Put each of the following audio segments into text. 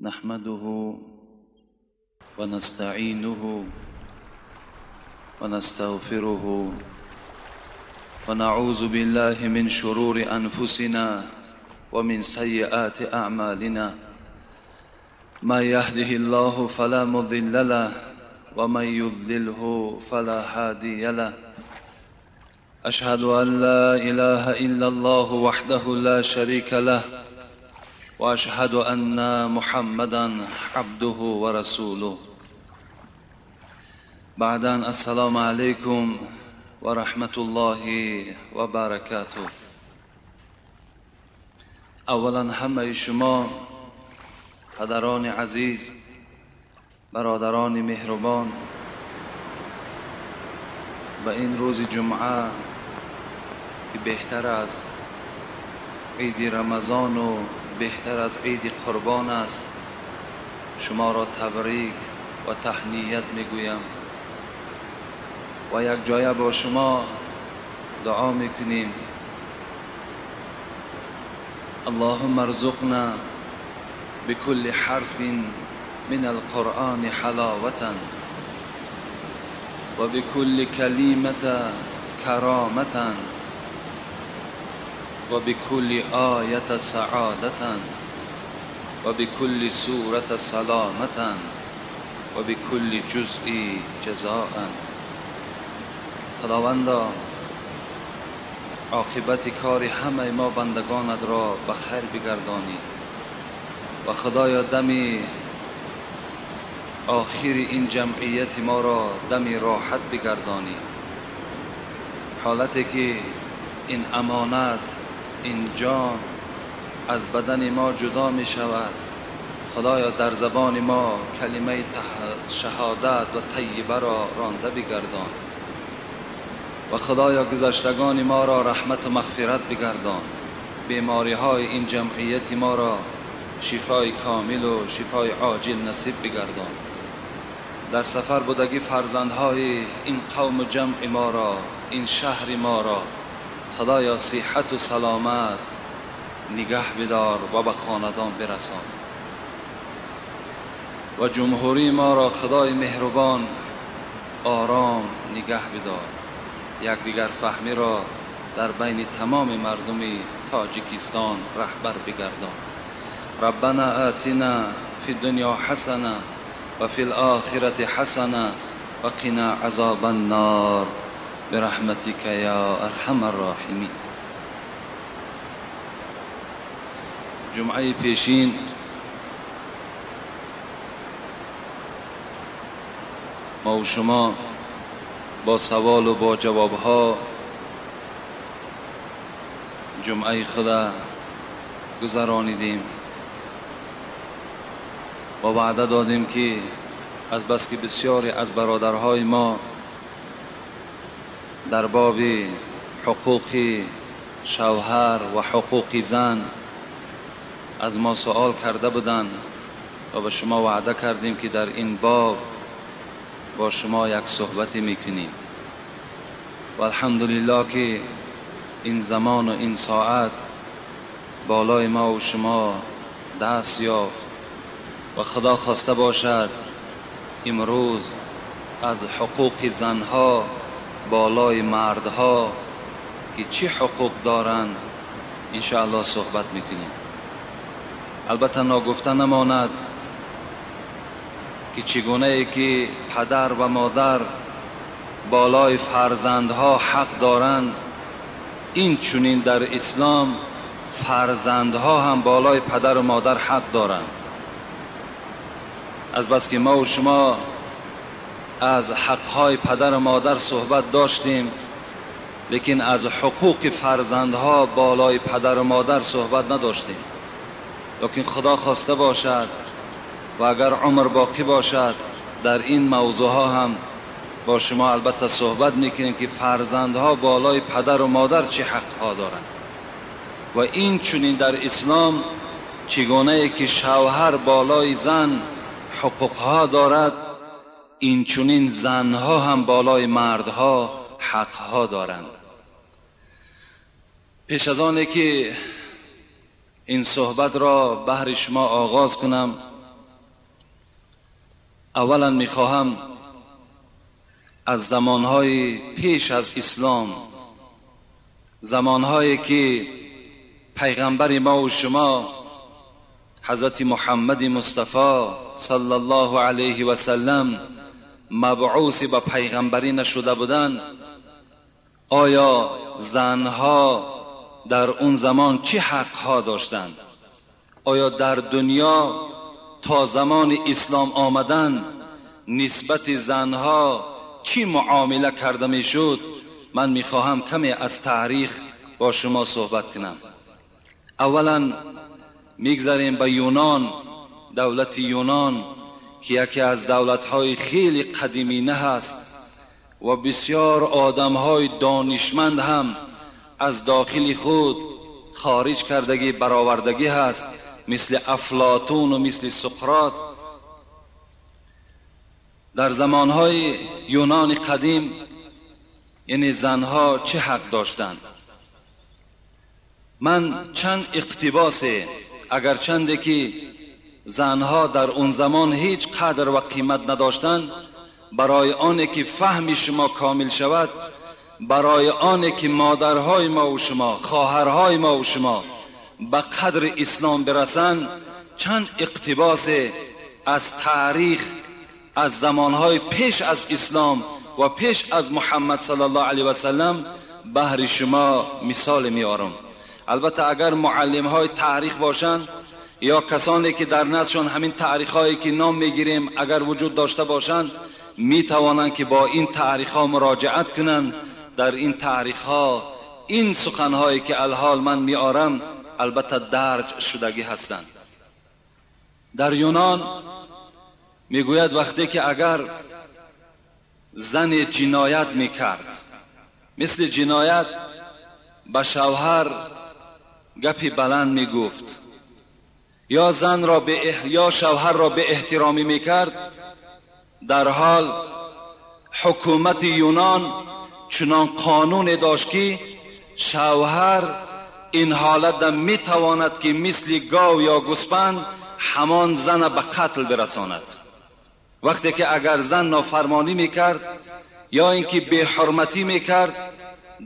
نحمده ونستعينه ونستغفره ونعوذ بالله من شرور أنفسنا ومن سيئات أعمالنا. ما يهده الله فلا مضل له ومن يضلله فلا هادي له. أشهد أن لا إله إلا الله وحده لا شريك له وأشهد أن محمدا عبده ورسوله. بعدا السلام عليكم ورحمة الله وبركاته. اولا همه شما پدران عزیز، برادران مهربان، و این روز جمعه که بهتر از عید رمضان و بهتر از عید قربان است، شما را تبریک و تهنیت میگویم و یک جایه با شما دعا میکنیم. اللهم ارزقنا بكل حرف من القرآن حلاوة وبكل كلمة كرامة وبكل آية سعادة وبكل سورة سلامة وبكل جزء جزاء. خداوندا عاقبت کار همه ما بندگانت را به خیر بگردانی و خدایا دمی آخر این جمعیت ما را دمی راحت بگردانی. حالتی که این امانت، این جان از بدن ما جدا می شود، خدایا در زبان ما کلمه شهادت و طیبه را رانده بگردان و خدایا گذشتگان ما را رحمت و مغفرت بگردان. بیماری های این جمعیت ما را شفای کامل و شفای عاجل نصیب بگردان. در سفر بودگی فرزندهای این قوم و جمع ما را، این شهر ما را، خدایا صحت و سلامت نگه بدار و به خاندان برسان. و جمهوری ما را خدای مهربان آرام نگه بدار. یکدیگر فهمی را در بین تمام مردم تاجیکستان رهبر بگردان. ربنا آتنا فی الدنیا حسنه و فی الآخرة حسنه و قنا عذاب النار برحمتك یا ارحم الراحمین. جمعه پیشین ما و شما با سوال و با جوابها جمعه خدا گذرانیدیم و وعده دادیم که از بس که بسیاری از برادرهای ما در باب حقوق شوهر و حقوق زن از ما سوال کرده بودند و به شما وعده کردیم که در این باب با شما یک صحبتی میکنیم و الحمدلله که این زمان و این ساعت بالای ما و شما دست یافت و خدا خواسته باشد امروز از حقوق زنها بالای مردها که چی حقوق دارند انشاءالله صحبت میکنیم. البته ناگفته نماند که چگونه ای که پدر و مادر بالای فرزندها حق دارند، این چنین در اسلام فرزندها هم بالای پدر و مادر حق دارند. از بس که ما و شما از حقهای پدر و مادر صحبت داشتیم، لیکن از حقوق فرزندها بالای پدر و مادر صحبت نداشتیم. لیکن خدا خواسته باشد و اگر عمر باقی باشد در این موضوع ها هم با شما البته صحبت میکنیم که فرزندها بالای پدر و مادر چه حقها دارند و این چنین در اسلام چگونه ای که شوهر بالای زن حقوقها دارد، این چنین زنها هم بالای مردها حقها دارند. پیش از آنی که این صحبت را بهر شما آغاز کنم، اولا میخواهم از زمانهای پیش از اسلام، زمانهایی که پیغمبر ما و شما حضرت محمد مصطفی صلی الله علیه و سلم مبعوث به پیغمبری نشده بودند، آیا زنها در اون زمان چه حقها داشتند؟ آیا در دنیا تا زمان اسلام آمدن نسبت زنها چی معامله کرده میشد؟ من میخواهم کمی از تاریخ با شما صحبت کنم. اولا میگذریم به یونان، دولت یونان که یکی از دولت‌های خیلی قدیمی نه هست و بسیار آدم‌های دانشمند هم از داخل خود خارج کردگی برآوردگی هست، مثل افلاطون و مثل سقراط. در زمانهای یونان قدیم یعنی زنها چه حق داشتند؟ من چند اقتباس، اگر چنده که زنها در اون زمان هیچ قدر و قیمت نداشتند، برای آنه که فهم شما کامل شود، برای آنه که مادرهای ما و شما، خواهرهای ما و شما به قدر اسلام برسند، چند اقتباس از تاریخ از زمانهای پیش از اسلام و پیش از محمد صلی الله علیه و سلم بهر شما مثال میارم. البته اگر معلم های تاریخ باشند یا کسانی که در نزدشان همین تاریخ هایی که نام میگیریم اگر وجود داشته باشند، میتوانند که با این تاریخ ها مراجعت کنند. در این تاریخ ها این سخن هایی که الحال من میارم البته درج شدگی هستند. در یونان میگوید وقتی که اگر زن جنایت میکرد، مثل جنایت به شوهر گپی بلند میگفت یا زن را به یا شوهر را به احترامی میکرد، در حال حکومت یونان چنان قانون داشت که شوهر این حالت میتواند که مثل گاو یا گوسفند همان زن به قتل برساند. وقتی که اگر زن نافرمانی میکرد یا اینکه بی حرمتی میکرد،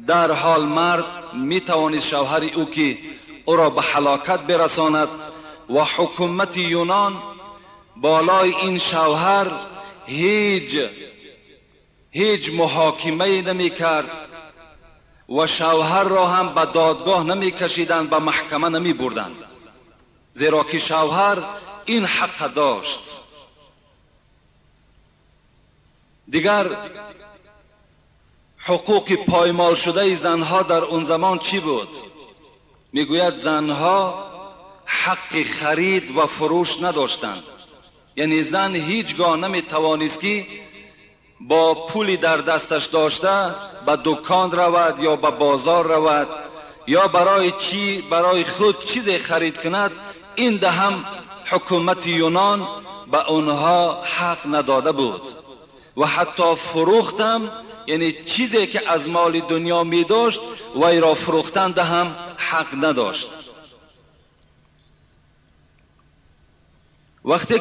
در حال مرد میتوانست شوهر او که او را به هلاکت برساند. و حکومت یونان بالای این شوهر هیچ محاکمه نمیکرد و شوهر را هم به دادگاه نمیکشیدند، به محکمه نمیبردند، زیرا که شوهر این حق داشت. دیگر حقوق پایمال شده زنها در اون زمان چی بود؟ میگوید زنها حق خرید و فروش نداشتند، یعنی زن هیچگاه نمیتوانست که با پولی در دستش داشته به دکان رود یا به بازار رود یا برای خود چیزی خرید کند. این ده هم حکومت یونان به اونها حق نداده بود و حتی فروختم، یعنی چیزی که از مال دنیا می داشت وی را فروختن ده هم حق نداشت. وقتی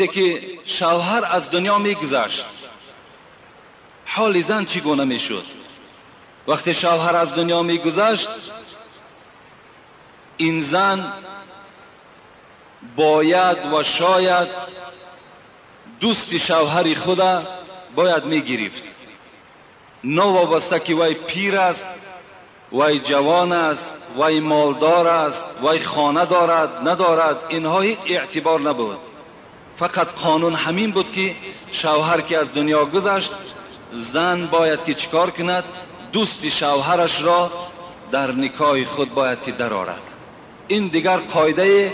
که شوهر از دنیا میگذشت، حال زن چگونه میشد؟ وقتی شوهر از دنیا میگذشت، این زن باید و شاید دوست شوهر خود باید میگرفت، نه وابسته که وی پیر است، وی جوان است، وی مالدار است، وی خانه دارد ندارد، اینها هیچ اعتبار نبود. فقط قانون همین بود که شوهر که از دنیا گذشت، زن باید که چیکار کند؟ دوست شوهرش را در نکاح خود باید که درآورد. این دیگر قاعده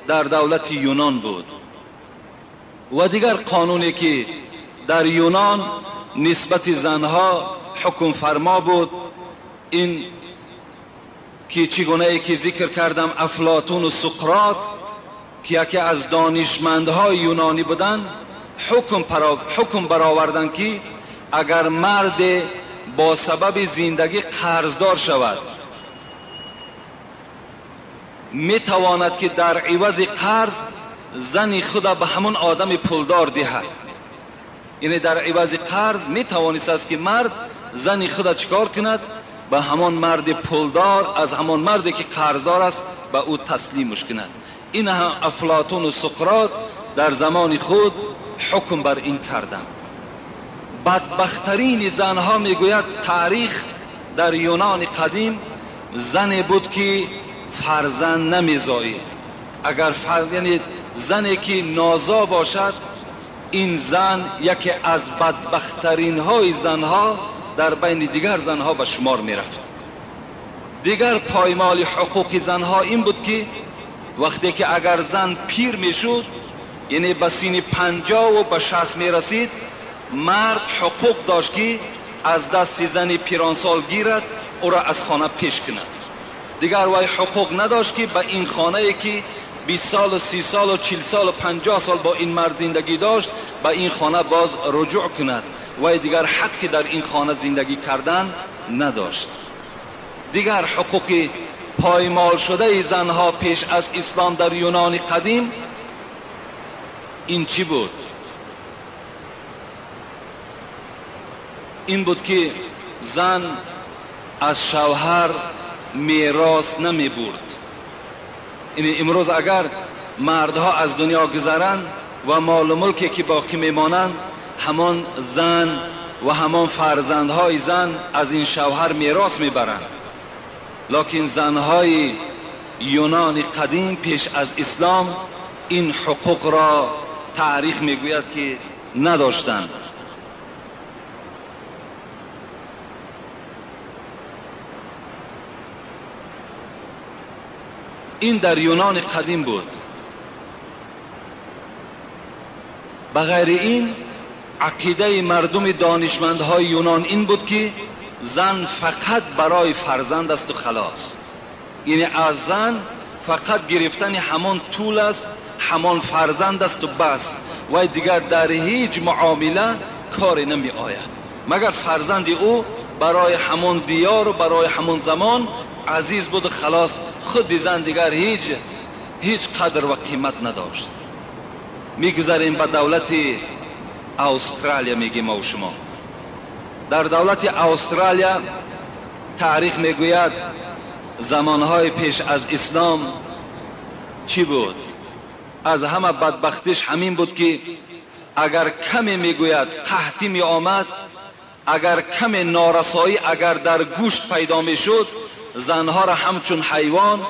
در دولت یونان بود. و دیگر قانونی که در یونان نسبت زنها حکم فرما بود، این که چگونه ای که ذکر کردم افلاطون و سقراط که یکی از دانشمندهای یونانی بودند، حکم برآوردند که اگر مرد با سبب زندگی قرضدار شود، میتواند که در عوض قرض زن خود به همون آدم پولدار دهد. یعنی در عوض قرض میتوانست است که مرد زن خود چکار کند؟ به همان مرد پولدار، از همان مردی که قرضدار است به او تسلیمش کند. این هم افلاطون و سقراط در زمان خود حکم بر این کردند. بدبخترین زنها میگوید تاریخ در یونان قدیم زنی بود که فرزند نمیزایید. اگر یعنی زنی که نازا باشد، این زن یکی از بدبخترین های زنها در بین دیگر زنها به شمار میرفت. دیگر پایمال حقوق زنها این بود که وقتی که اگر زن پیر میشد، یعنی به سن 50 و به 60 میرسید، مرد حقوق داشت که از دست زن پیرانسال گیرد، او را از خانه پیش کند. دیگر وی حقوق نداشت که به این خانه که 20 سال و 30 سال و 40 سال و 50 سال با این مرد زندگی داشت، به این خانه باز رجوع کند. وی دیگر حقی در این خانه زندگی کردن نداشت. دیگر حقوق پایمال شده زنها پیش از اسلام در یونان قدیم این چی بود؟ این بود که زن از شوهر میراث نمی برد. یعنی امروز اگر مردها از دنیا گذرند و مال و ملکی که باقی میمانند، همان زن و همان فرزندهای زن از این شوهر میراث میبرند. لکن زنهای یونان قدیم پیش از اسلام این حقوق را تاریخ میگوید که نداشتند. این در یونان قدیم بود. بغیر این عقیده مردم دانشمندهای یونان این بود که زن فقط برای فرزند است و خلاص. یعنی از زن فقط گرفتن همان طول است، همان فرزند است و بس، و دیگر در هیچ معامله کاری نمی آید. مگر فرزند او برای همان دیار و برای همان زمان عزیز بود و خلاص. خود زن دیگر هیچ قدر و قیمت نداشت. میگذاریم به دولت استرالیا. میگیم ما و شما در دولت استرالیا تاریخ میگوید زمانهای پیش از اسلام چی بود؟ از همه بدبختیش همین بود که اگر کمی میگوید قحطی می آمد، اگر کم نارسایی اگر در گوشت پیدا میشد، زنها را همچون حیوان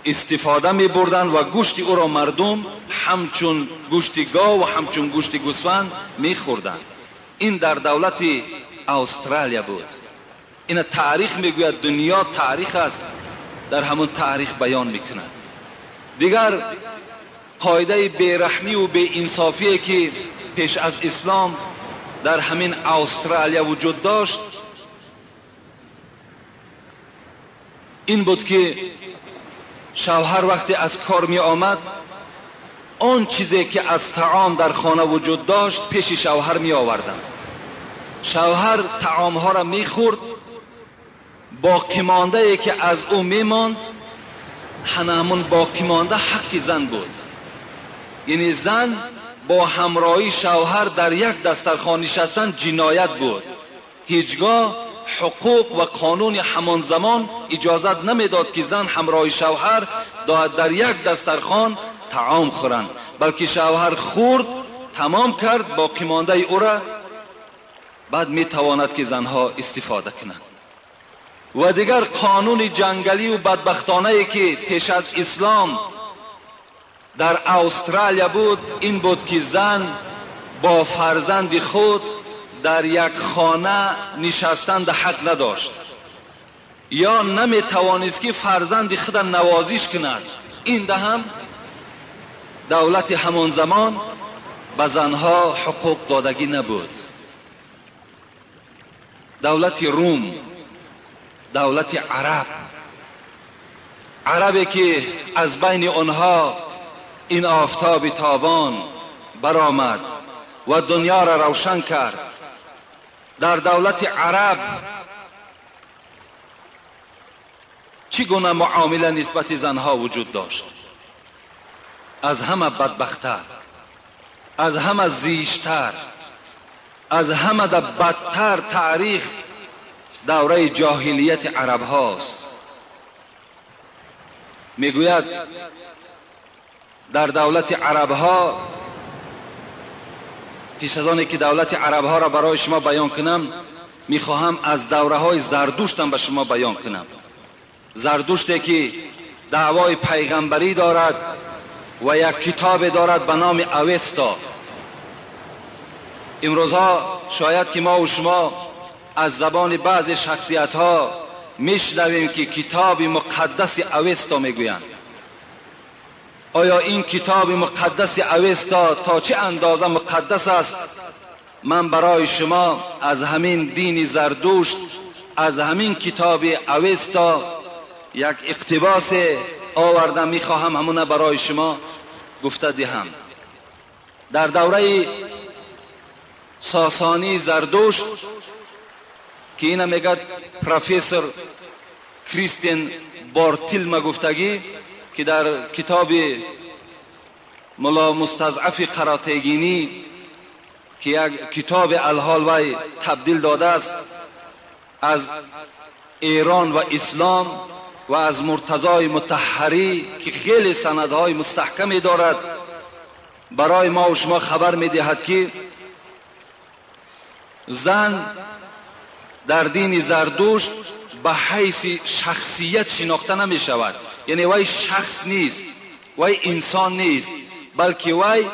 استفاده می بردن و گوشت او را مردم همچون گوشت گاو و همچون گوشت گوسفند می خوردن. این در دولت استرالیا بود. این تاریخ میگوید، دنیا تاریخ است، در همون تاریخ بیان میکند. دیگر قاعده بیرحمی و بی‌انصافی که پیش از اسلام در همین استرالیا وجود داشت این بود که شوهر وقتی از کار می آمد، آن چیزی که از طعام در خانه وجود داشت پیش شوهر می آوردن. شوهر طعام ها را می خورد، باقی مانده ای که از او می ماند همون باقی مانده حق زن بود. یعنی زن با همراهی شوهر در یک دسترخوان نشستن جنایت بود. هیچگاه حقوق و قانون همان زمان اجازت نمیداد که زن همراه شوهر در یک دسترخوان طعام خورند، بلکه شوهر خورد تمام کرد، باقی مانده او را بعد میتواند که زنها استفاده کنند. و دیگر قانون جنگلی و بدبختانه که پیش از اسلام در استرالیا بود این بود که زن با فرزند خود در یک خانه نشستن در حق نداشت، یا نمی توانست که فرزند خود نوازش کند. این ده هم دولت همان زمان به زنها حقوق دادگی نبود. دولت روم، دولت عرب، عربی که از بین آنها این آفتاب تابان برآمد و دنیا را روشن کرد، در دولت عرب چگونه معامله نسبت زنها وجود داشت. از همه بدبختتر، از همه زیشتر، از همه بدتر تاریخ دوره جاهلیت عرب هاست. میگوید در دولت عرب ها، پیش از آن که دولت عرب ها را برای شما بیان کنم، میخواهم از دوره های زردشتم به شما بیان کنم. زردشتی که دعوای پیغمبری دارد و یک کتاب دارد به نام اوستا. امروزها شاید که ما و شما از زبان بعض شخصیت ها میشنویم که کتاب مقدس اوستا میگویند. آیا این کتاب مقدس اوستا تا چه اندازه مقدس است؟ من برای شما از همین دین زردشت، از همین کتاب اوستا یک اقتباس آوردم، میخواهم همون برای شما گفته دهم. در دوره ساسانی زردشت که اینه میگه پروفسور کریستین بارتیلم گفتگی که در کتاب ملا مستضعف قراتگینی که یک کتاب الحال وی تبدیل داده است از ایران و اسلام و از مرتضای مطهری که خیلی سندهای مستحکمی دارد، برای ما و شما خبر میدهد که زن در دین زردشت به حیث شخصیت شناخته نمی شود. یعنی وی شخص نیست، وی انسان نیست، بلکه وی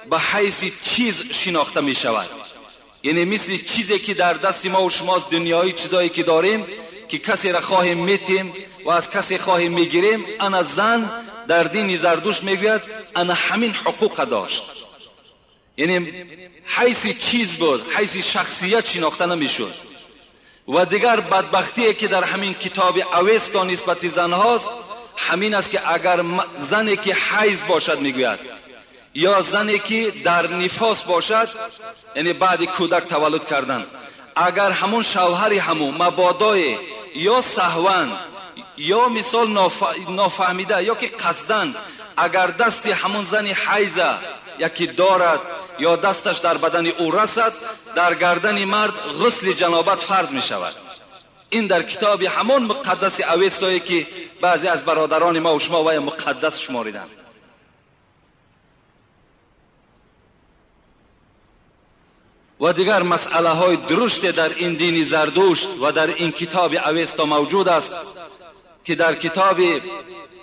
به حیث چیز شناخته می شود. یعنی مثل چیزی که در دست ما و شماست، دنیایی چیزایی که داریم که کسی را خواهیم میتیم و از کسی خواهیم میگیریم، انا زن در دین زردشت میگوید انا همین حقوق داشت. یعنی حیث چیز بود، حیث شخصیت شناخته نمیشد. و دیگر بدبختی که در همین کتاب اوستا نسبت زن هاست همین است که اگر زنی که حیض باشد میگوید، یا زنی که در نفاس باشد، یعنی بعد کودک تولد کردن، اگر همون شوهری همون مبادای یا سهون یا مثال نافهمیده یا که قصدن اگر دست همون زن حیض یکی دارد یا دستش در بدن او رسد، در گردن مرد غسل جنابت فرض می شود. این در کتاب همون مقدس اوستایی که بعضی از برادران ما و شما وی مقدس شماریدند. و دیگر مسئله های درشت در این دین زردشت و در این کتاب اوستا موجود است که در کتاب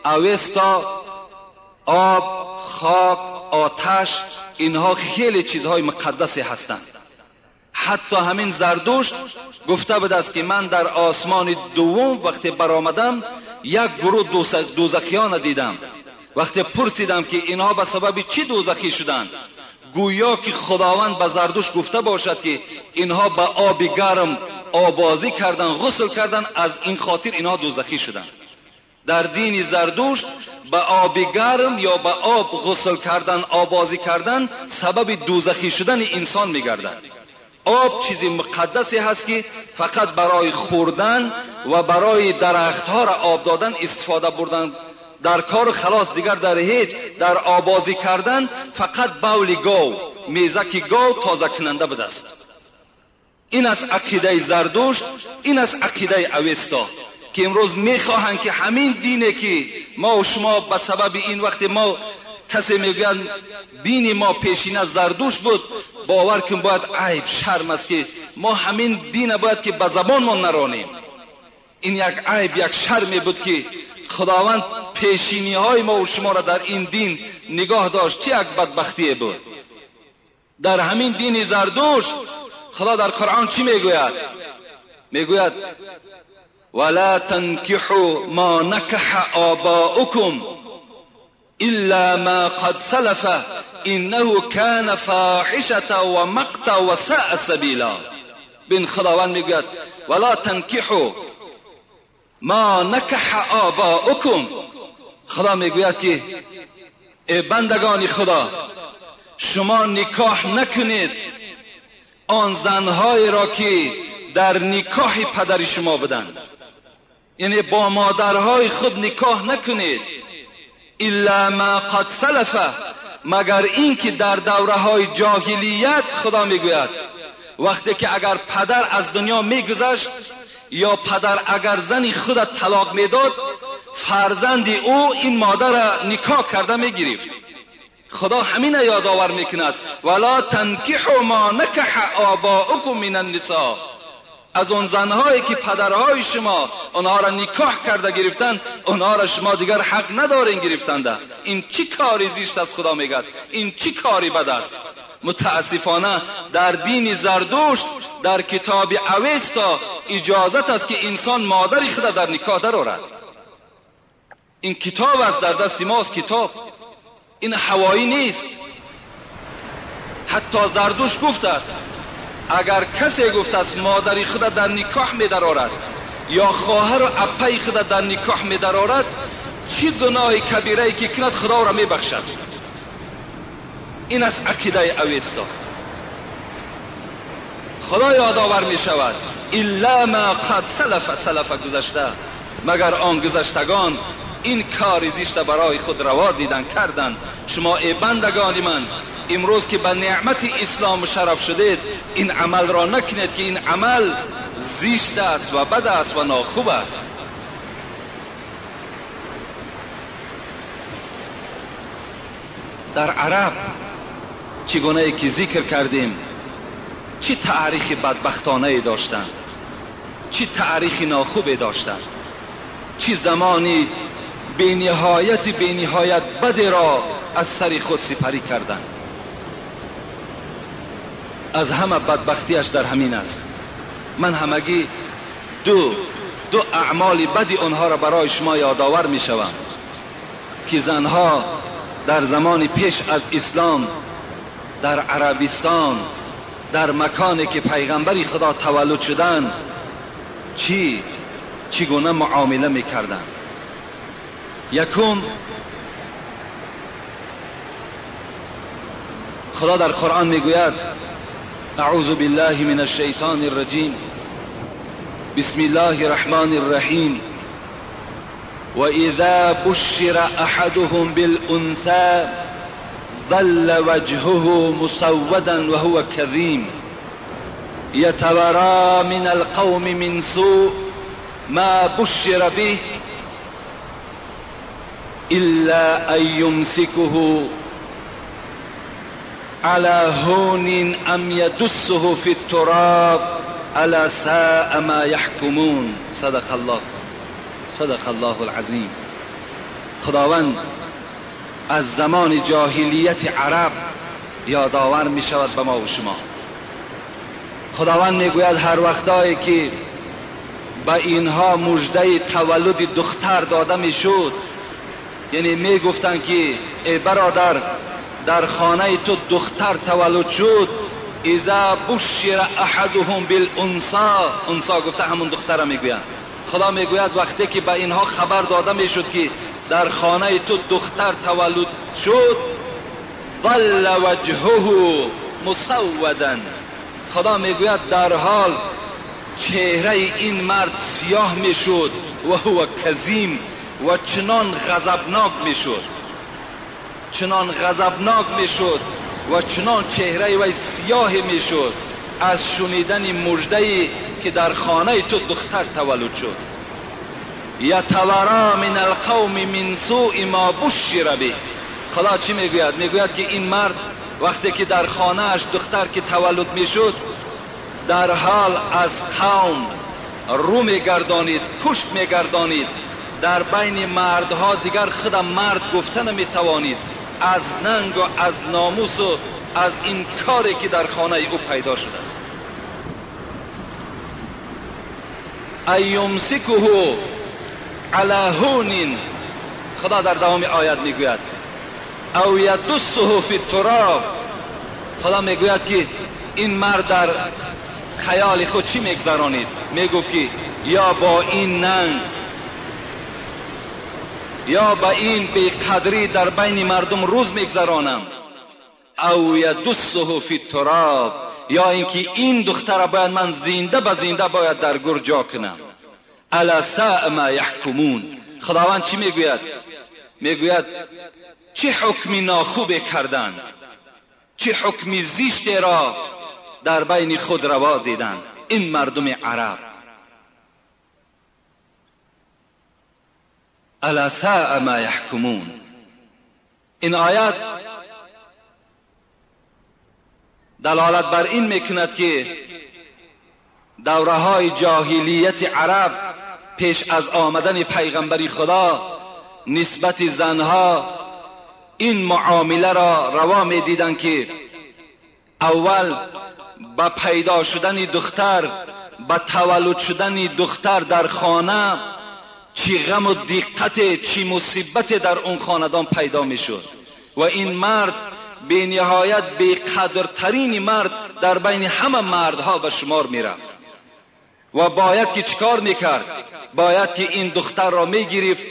اوستا آب، خاک، آتش، اینها خیلی چیزهای مقدسی هستند. حتی همین زردشت گفته بود است که من در آسمان دوم وقتی برآمدم یک گروه دوزخیان دیدم. وقتی پرسیدم که اینها به سبب چی دوزخی شدند، گویا که خداوند به زردشت گفته باشد که اینها به آب گرم آبازی کردن، غسل کردن، از این خاطر اینها دوزخی شدند. در دین زردشت به آب گرم یا به آب غسل کردن، آبازی کردن سبب دوزخی شدن انسان میگردد. آب چیزی مقدسی هست که فقط برای خوردن و برای درختها را آب دادن استفاده بردن در کار خلاص، دیگر در هیچ، در آبازی کردن فقط بول گاو، میزک گاو تازه کننده بوده است. این از عقیده زردشت، این از عقیده اوستا که امروز میخواهند که همین دینه که ما و شما به سبب این وقت ما کسی میگوید دین ما پیشینه زردشت بود، باور کن باید عیب شرم است که ما همین دین باید که به زبان ما نرانیم. این یک عیب، یک شرمی بود که خداوند پیشینی های ما و شما را در این دین نگاه داشت. چه یک بدبختی بود. در همین دین زردشت خدا در قرآن چی میگوید؟ میگوید ولا تنكحوا ما نكح آباؤكم إلا ما قد سلف إنه كان فاحشة ومقتا وساء سبيلا. بین خداوند میگوید ولا تنكحوا ما نکح آباؤکم. خدا میگوید که ای بندگان خدا، شما نکاح نکنید آن زنهای را که در نکاح پدر شما بودند. یعنی با مادرهای خود نکاح نکنید. الا ما قد سلف، مگر اینکه در دوره های جاهلیت خدا میگوید وقتی که اگر پدر از دنیا میگذشت یا پدر اگر زنی خود طلاق میداد، فرزند او این مادر را نکاح کرده میگرفت. خدا همین یادآور میکند ولا تنکحوا ما نکح آباؤکم من النساء، از اون زنهایی که پدرهای شما آنها را نکاح کرده گرفتن، آنها را شما دیگر حق ندارین گرفتنده. این چی کاری زشت است؟ خدا میگد این چی کاری بد است. متاسفانه در دین زردشت در کتاب اوستا اجازت است که انسان مادر خود در نکاح درآورد. این کتاب است، در دست ماست کتاب، این هوایی نیست. حتی زردشت گفت است اگر کسی گفت است مادری خود در نکاح می درآورد یا خواهر و اپای خود در نکاح می درآورد، چی گناه کبیره که کند خدا را می بخشد. این از عقیده اوستا. خدا یادآور می شود الا ما قد سلف، سلف گذشته، مگر آن گذشتگان این کار زشت برای خود روا دیدن کردن. شما ای بندگان من امروز که به نعمت اسلام شرف شدید این عمل را نکنید که این عمل زشت است و بد است و ناخوب است. در عرب چگونه که ذکر کردیم چه تاریخ بدبختانه داشتند، چه تاریخ ناخوبی داشتند، چه زمانی بی نهایت بد را از سر خود سپری کردند. از همه بدبختیش در همین است. من همگی دو اعمال بدی آنها را برای شما یادآور می شوم که زنها در زمان پیش از اسلام در عربستان، در مکانی که پیغمبری خدا تولد شدند، چگونه معامله می کردند. یکم، خدا در قرآن میگوید اعوذ بالله من الشیطان الرجیم بسم الله الرحمن الرحیم و اذا بشر احدهم بالانثى ظل وجهه مسودا وهو كظيم يتوارى من القوم من سوء ما بشر به إلا أن يمسكه على هون أم يدسه في التراب ألا ساء ما يحكمون. صدق الله، صدق الله العظیم. خداوند از زمان جاهلیت عرب یادآور می شود به ما و شما. خداوند می گوید هر وقتایی که به اینها مژده تولد دختر داده می شد، یعنی می گفتند که ای برادر در خانه تو دختر تولد شد، اذا بشر احدهم بالانثى، انثی گفته همون دختر می گویند. خدا می گوید وقتی که به اینها خبر داده می شد که در خانه تو دختر تولد شد، ظل وجهه مسودا، خدا می گوید در حال چهره این مرد سیاه می شد و هو کظیم، و چنان غضبناک می شد، چنان غضبناک می شد و چنان چهره وی سیاه می شد از شنیدن مژده‌ای که در خانه تو دختر تولد شد. یتورا من القوم من سوء ما بشر به. خدا چی میگوید؟ میگوید که این مرد وقتی که در خانهش دختر که تولد میشد، در حال از قوم رو میگردانید، پشت میگردانید، در بین مردها دیگر خودم مرد گفته نمیتوانست، از ننگ و از ناموس و از این کاری که در خانه او پیدا شده است. ایمسکه علی هون، خدا در دوام آیت میگوید او یدسه فی التراب. خدا میگوید که این مرد در خیال خود چی میگذرانید؟ میگفت که یا با این ننگ یا با این بیقدری در بین مردم روز میگذرانم، او یدسه فی التراب، یا اینکه این دختر باید من زنده به زنده باید در گور جا کنم. الا ساء ما یحکمون. خداوند چی میگوید؟ میگوید چه حکمی ناخوب کردن، چه حکمی زشت را در بین خود روا دیدن این مردم عرب. الا ساء ما یحکمون. این آیت دلالت بر این میکند که دوره های جاهلیت عرب پیش از آمدن پیغمبر خدا نسبت زنها این معامله را روا می دیدن که اول با پیدا شدن دختر، با تولد شدن دختر در خانه چی غم و دقت، چی مصیبت در اون خاندان پیدا می شد و این مرد بی نهایت بی قدرترین مرد در بین همه مردها به شمار می رفت و باید که چیکار می کرد؟ باید که این دختر را می گرفت،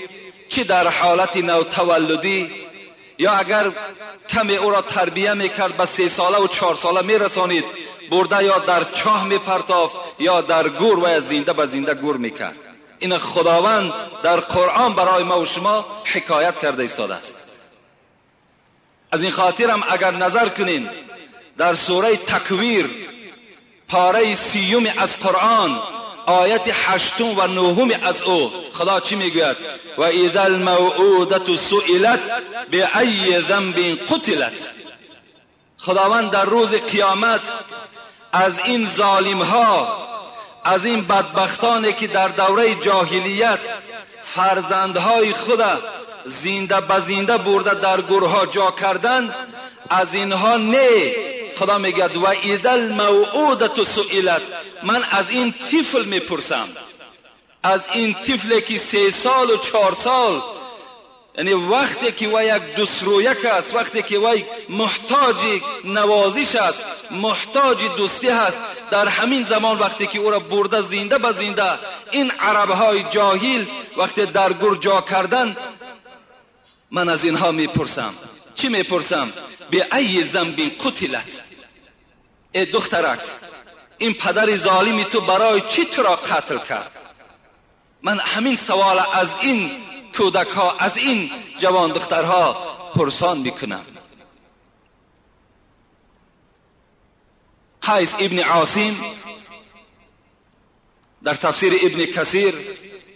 چی در حالت نوتولدی یا اگر کمی او را تربیه می کرد به 3 ساله و 4 ساله می رسانید، برده یا در چاه می پرتافت یا در گور و زنده به زنده گور می کرد. این خداوند در قرآن برای ما و شما حکایت کرده ایستاده است. از این خاطر هم اگر نظر کنیم در سوره تکویر پاره 30 از قرآن آیت 8 و 9 از او خدا چی میگوید؟ و اذا الموءودة سئلت بأی ذنب قتلت. خداوند در روز قیامت از این ظالم ها، از این بدبختانی که در دوره جاهلیت فرزندهای خود زنده به زنده برده در گورها جا کردن، از اینها نه. خدا میگه و اذا الموءودة سئلت، من از این طفل میپرسم، از این طفلی که 3 سال و 4 سال، یعنی وقتی که وی یک دوسترویک است، وقتی که وی محتاج نوازش است، محتاج دوستی است، در همین زمان وقتی که او را برده زنده به زنده این عربهای جاهل وقتی در گور جا کردن، من از اینها میپرسم. چی میپرسم؟ به ای ذنب قتلت. ای دخترک، این پدر ظالمی تو برای چی تو را قتل کرد؟ من همین سوال از این کودک ها، از این جوان دخترها پرسان میکنم. قیس ابن عاصم در تفسیر ابن کثیر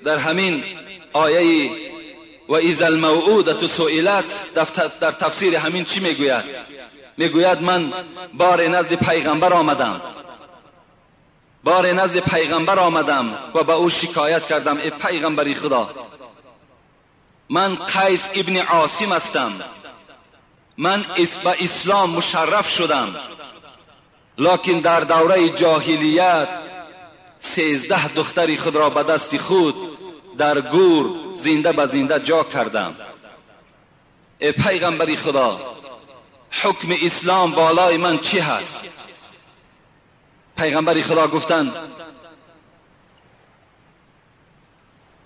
در همین آیه و اذا الموءودة سئلت در تفسیر همین چی میگوید؟ میگوید من بار نزد پیغمبر آمدم، بار نزد پیغمبر آمدم و به او شکایت کردم، ای پیغمبر خدا، من قیس ابن عاصم هستم، من به اسلام مشرف شدم، لکن در دوره جاهلیت 13 دختری خود را به دست خود در گور زنده به زنده جا کردم. ای پیغمبر خدا، حکم اسلام بالای من چی هست؟ پیغمبر خدا گفتند،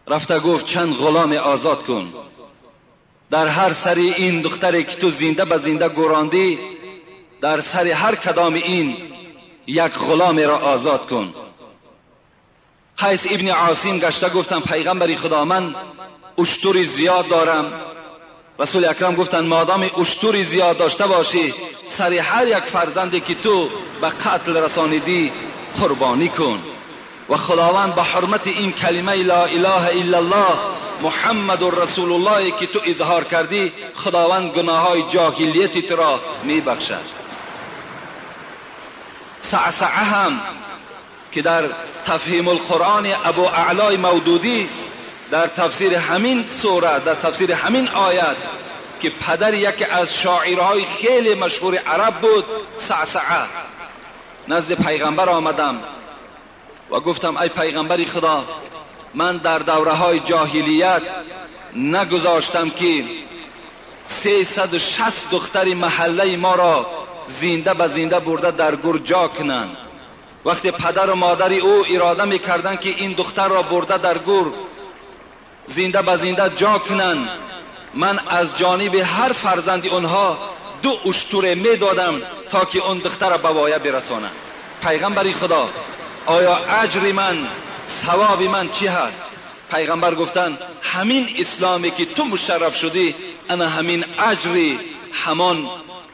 رفته گفت چند غلام آزاد کن، در هر سر این دختری که تو زنده به زنده گوراندی، در سر هر کدام این یک غلام را آزاد کن. قیس ابن عاصم گشته گفتم پیغمبر خدا، من اشتری زیاد دارم. رسول اکرم گفتند مادام اشتری زیاد داشته باشی، سر هر یک فرزندی که تو به قتل رسانیدی قربانی کن. و خداوند به حرمت این کلمه لا اله الا الله محمد رسول الله که تو اظهار کردی، خداوند گناههای جاهلیت تو را میبخشد. صعصعه هم که در تفهیم القرآن ابو اعلای مودودی در تفسیر همین سوره، در تفسیر همین آیت که پدر یکی از شاعرهای خیلی مشهور عرب بود، صعصعه، نزد پیغمبر آمدم و گفتم ای پیغمبر خدا، من در دوره های جاهلیت نگذاشتم که 360 دختر محله ما را زنده به زنده برده در گور جا کنند. وقتی پدر و مادر او اراده میکردند که این دختر را برده در گور زنده به زنده جا کنند، من از جانب هر فرزند آنها 2 اشتر میدادم تا که اون دختر را به وایه برسانند. پیغمبر خدا، آیا اجر من ثواب من چی هست؟ پیغمبر گفتند همین اسلامی که تو مشرف شدی، انا همین اجری همان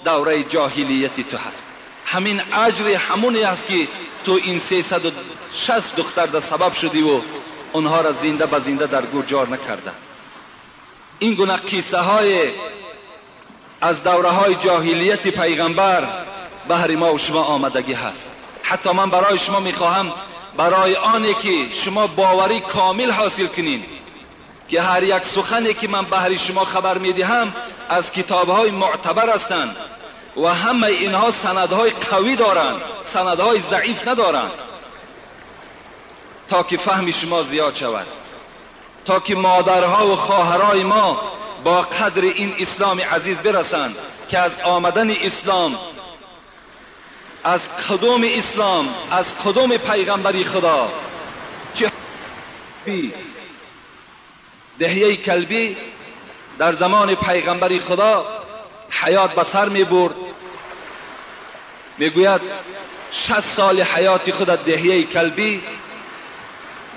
دوره جاهلیت تو هست، همین اجر همونی است که تو این 360 دختر در سبب شدی و آنها را زنده به زنده در گور جار نکرده. این گونه قصه های از دوره های جاهلیت پیغمبر بهر ما و شما آمدگی هست. حتی من برای شما میخواهم برای آنی که شما باوری کامل حاصل کنین که هر یک سخنی که من بهر شما خبر میدهم از کتاب های معتبر هستند و همه اینها سندهای قوی دارند، سندهای ضعیف ندارند، تا که فهم شما زیاد شود، تا که مادرها و خواهرای ما با قدر این اسلام عزیز برسند که از آمدن اسلام، از قدوم اسلام، از قدوم پیغمبری خدا چه دهیه کلبی در زمان پیغمبری خدا حیات به سر می برد. میگوید 60 سال حیات خود دهیه کلبی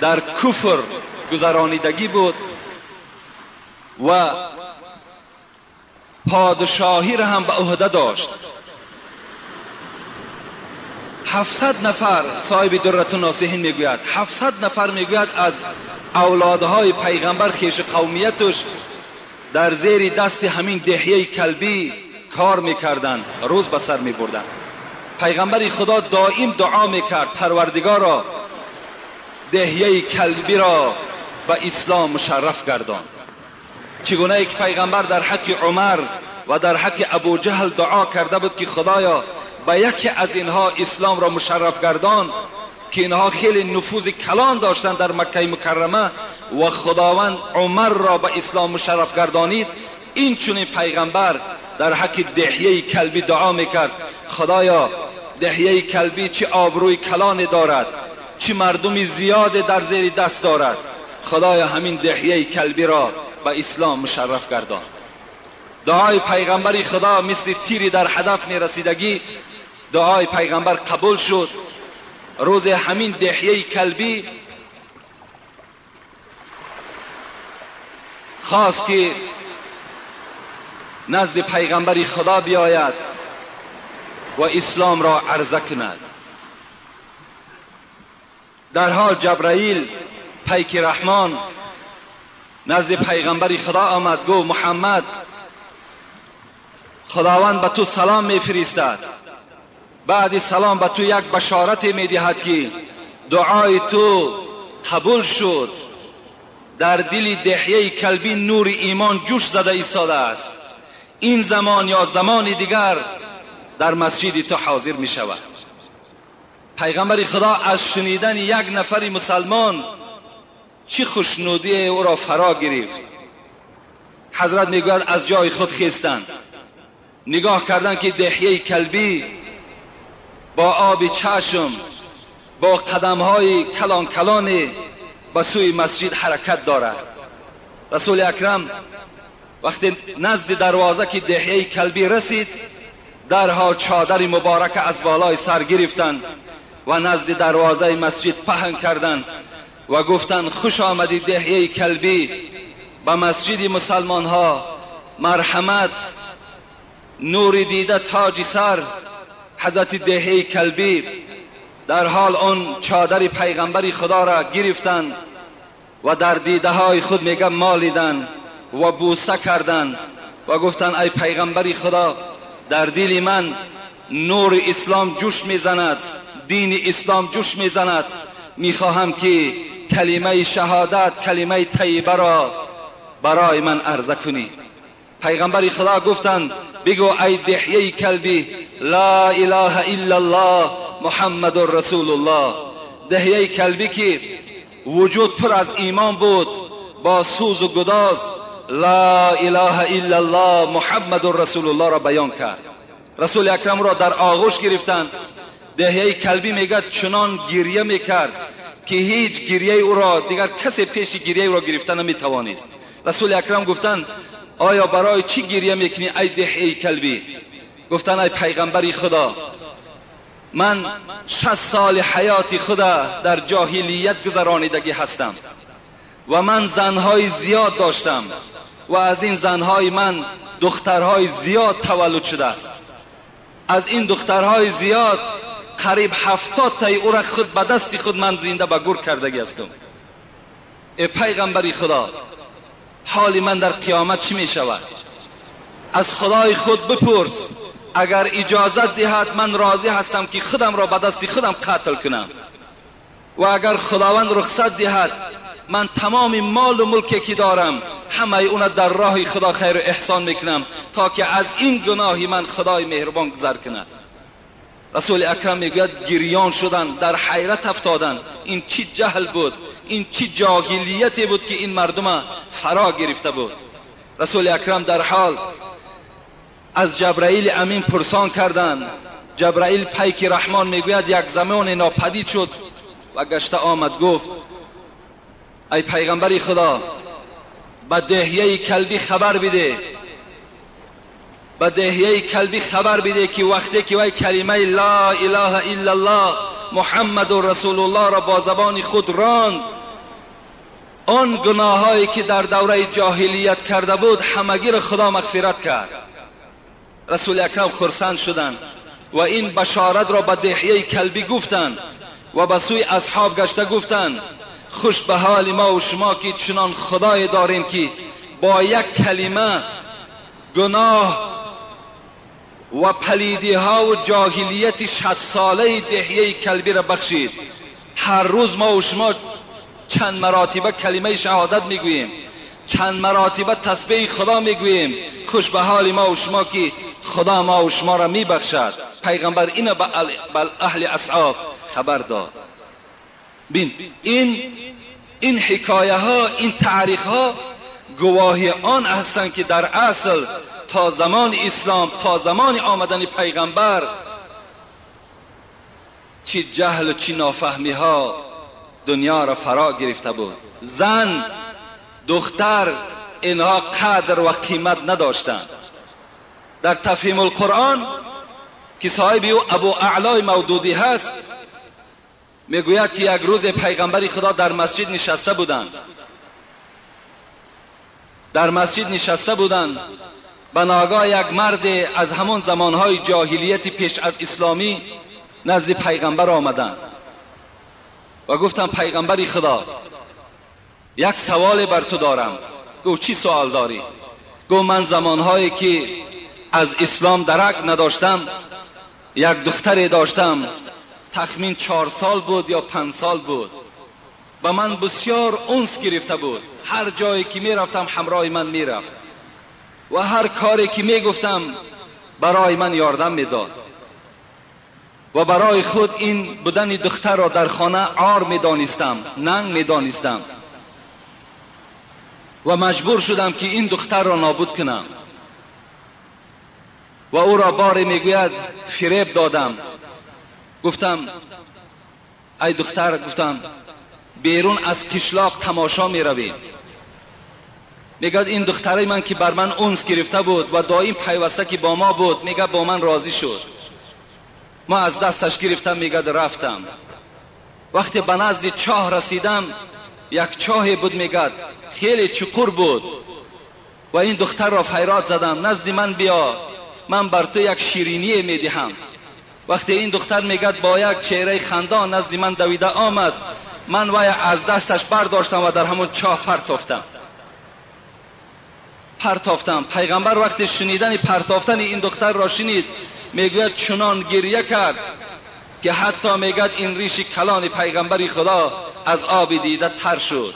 در کفر گذرانیدگی بود و پادشاهی را هم به عهده داشت. 700 نفر صاحب درة الناصحین میگوید 700 نفر میگوید از اولادهای پیغمبر خیش قومیتش در زیر دست همین دهیه کلبی کار میکردند، روز به سر میبردند. پیغمبر خدا دائم دعا میکرد پروردگارا دهیه کلبی را به اسلام مشرف گردان. چگونه که پیغمبر در حق عمر و در حق ابو جهل دعا کرده بود که خدایا به یکی از اینها اسلام را مشرف گردان، که اینها خیلی نفوذ کلان داشتند در مکه مکرمه و خداوند عمر را به اسلام مشرف گردانید. این چنین پیغمبر در حق دهیه کلبی دعا میکرد خدایا دهیه کلبی چه آبروی کلان دارد، چه مردم زیاد در زیر دست دارد، خدایا همین دهیه کلبی را به اسلام مشرف گردان. دعای پیغمبر خدا مثل تیری در هدف میرسیدگی، دعای پیغمبر قبول شد. روز همین دهیه کلبی خواست که نزد پیغمبر خدا بیاید و اسلام را عرضه کند. در حال جبرائیل پیک رحمان نزد پیغمبر خدا آمد، گفت محمد خداوند به تو سلام میفرستد، بعد سلام به تو یک بشارت میدهد که دعای تو قبول شد، در دل دهیه کلبی نور ایمان جوش زده ایستاده است، این زمان یا زمان دیگر در مسجد تو حاضر می شود. پیغمبر خدا از شنیدن یک نفر مسلمان چه خوشنودی او را فرا گرفت. حضرت میگوید از جای خود خیستند، نگاه کردند که دهیه کلبی با آب چشم، با قدمهای کلان کلان به سوی مسجد حرکت دارد. رسول اکرم وقتی نزد دروازه که دهیه کلبی رسید، درحال چادر مبارک از بالای سر گرفتند و نزد دروازه مسجد پهن کردند و گفتند خوش آمدی دهیه کلبی به مسجد مسلمان ها، مرحمت، نور دیده تاج سر. حضرت دهیه کلبی در حال آن چادر پیغمبر خدا را گرفتند و در دیده های خود میگه مالیدند و بوسه کردند و گفتند ای پیغمبر خدا، در دل من نور اسلام جوش میزند، دین اسلام جوش میزند، میخواهم که کلمه شهادت، کلمه طیبه را برای من عرضه کنی. پیغمبر خدا گفتند بگو ای دهیه کلبی لا اله الا الله محمد رسول الله. دهیه کلبی که وجود پر از ایمان بود، با سوز و گداز لا اله الا الله محمد رسول الله را بیان کرد. رسول اکرم را در آغوش گرفتند. دهیه کلبی میگه چنان گریه میکرد که هیچ گریه او را دیگر کسی پیش گریه او را گرفته نمیتوانست. رسول اکرم گفتند آیا برای چی گریه میکنی ای دهیه کلبی؟ گفتند ای پیغمبر خدا، من 60 سال حیات خود در جاهلیت گذرانیدگی هستم و من زنهای زیاد داشتم و از این زنهای من دخترهای زیاد تولد شده است. از این دخترهای زیاد قریب 70 تای او را خود به دست خود من زنده به گور کردگی هستم. ای پیغمبری خدا، حال من در قیامت چی می شود؟ از خدای خود بپرس، اگر اجازت دهد من راضی هستم که خودم را به دست خودم قتل کنم، و اگر خداوند رخصت دهد من تمام مال و ملکی که دارم همه اون در راه خدا خیر و احسان میکنم تا که از این گناهی من خدای مهربان گذر کند. رسول اکرم میگوید گریان شدن، در حیرت افتادن، این چی جهل بود، این چی جاهلیتی بود که این مردم فرا گرفته بود. رسول اکرم در حال از جبرائیل امین پرسان کردند. جبرائیل پیک رحمان میگوید یک زمان ناپدید شد و گشته آمد، گفت ای پیغمبر خدا، به دهیه کلبی خبر بده، به دهیه کلبی خبر بده که وقتی که وی کلمه لا اله الا الله محمد رسول الله را با زبان خود راند، آن گناهایی که در دوره جاهلیت کرده بود همگی را خدا مغفرت کرد. رسول اکرم خرسند شدند و این بشارت را به دهیه کلبی گفتند و به سوی اصحاب گشته گفتند خوش به حال ما و شما که چنان خدای داریم که با یک کلمه گناه و پلیدی ها و جاهلیت 60 ساله دهیه کلبی را بخشید. هر روز ما و شما چند مراتبه کلمه شهادت میگوییم، چند مراتبه تسبیح خدا میگوییم. خوش به حال ما و شما که خدا ما و شما را میبخشد. پیغمبر اینو به اهل اصحاب خبر داد. بین این حکایه ها، این تاریخ ها گواهی آن هستند که در اصل تا زمان اسلام، تا زمان آمدن پیغمبر، چی جهل و چی نافهمی ها دنیا را فرا گرفته بود. زن، دختر، اینها قدر و قیمت نداشتند. در تفهیم القرآن که صاحب او ابو اعلای مودودی هست میگوید که یک روز پیغمبر خدا در مسجد نشسته بودند، در مسجد نشسته بودند، به ناگاه یک مرد از همان زمانهای جاهلیت پیش از اسلامی نزد پیغمبر آمدند و گفتم پیغمبر خدا یک سوال بر تو دارم. گفت چی سوال داری؟ گفت من زمانهایی که از اسلام درک نداشتم یک دختری داشتم، تخمین 4 سال بود یا 5 سال بود، و من بسیار انس گرفته بود، هر جایی که میرفتم همراه من میرفت و هر کاری که میگفتم برای من یاردم میداد و برای خود این بودن دختر را در خانه عار میدانستم، ننگ میدانستم و مجبور شدم که این دختر را نابود کنم. و او را باری میگوید فریب دادم، گفتم ای دختر، گفتم بیرون از کشلاق تماشا می رویم. میگه این دختره من که بر من انس گرفته بود و دائم پیوسته که با ما بود، میگه با من راضی شد، ما از دستش گرفتم، میگه رفتم. وقتی به نزد چاه رسیدم، یک چاه بود، میگه خیلی چقور بود، و این دختر را فریاد زدم نزد من بیا، من بر تو یک شیرینی میدهم. وقتی این دختر میگه با یک چهره خندان نزد من دویده آمد، من وی از دستش برداشتم و در همون چاه پرتافتم. پیغمبر وقتی شنیدن پرتافتن این دختر را شنید، میگوید چنان گریه کرد که حتی میگد این ریش کلان پیغمبر خدا از آب دیده تر شد.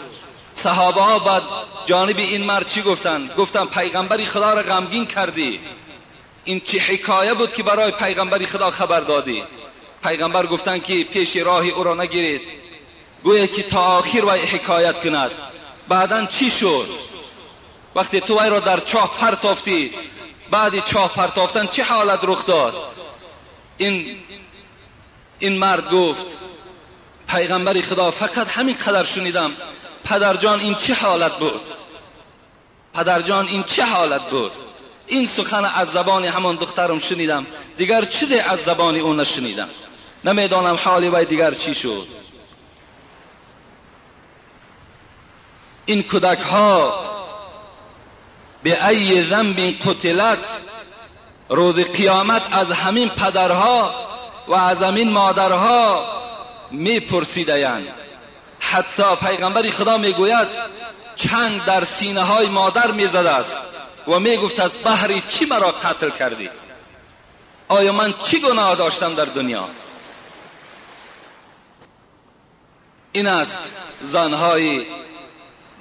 صحابه ها بعد جانب این مرد چی گفتن؟ گفتن پیغمبر خدا را غمگین کردی، این چه حکایه بود که برای پیغمبر خدا خبر دادی؟ پیغمبر گفتن که پیش راه او را نگیرید، گویا که تا آخر وی حکایت کند. بعدا چی شد؟ وقتی تو وی را در چاه پرتافتی، بعد چاه پرتافتن چه حالت رخ داد؟ این مرد گفت پیغمبر خدا فقط همین قدر شنیدم، پدرجان این چه حالت بود؟ پدرجان این چه حالت بود؟ این سخن از زبان همان دخترم شنیدم، دیگر چیزی از زبان او نشنیدم. نمیدانم حال وی دیگر چی شد. این کودک ها به ای ذنب قتلت، روز قیامت از همین پدرها و از همین مادرها میپرسیدند. حتی پیغمبر خدا میگوید چنگ در سینه های مادر میزده است و میگفت از بهر چی مرا قتل کردی؟ آیا من چی گناه داشتم در دنیا؟ این است زنهای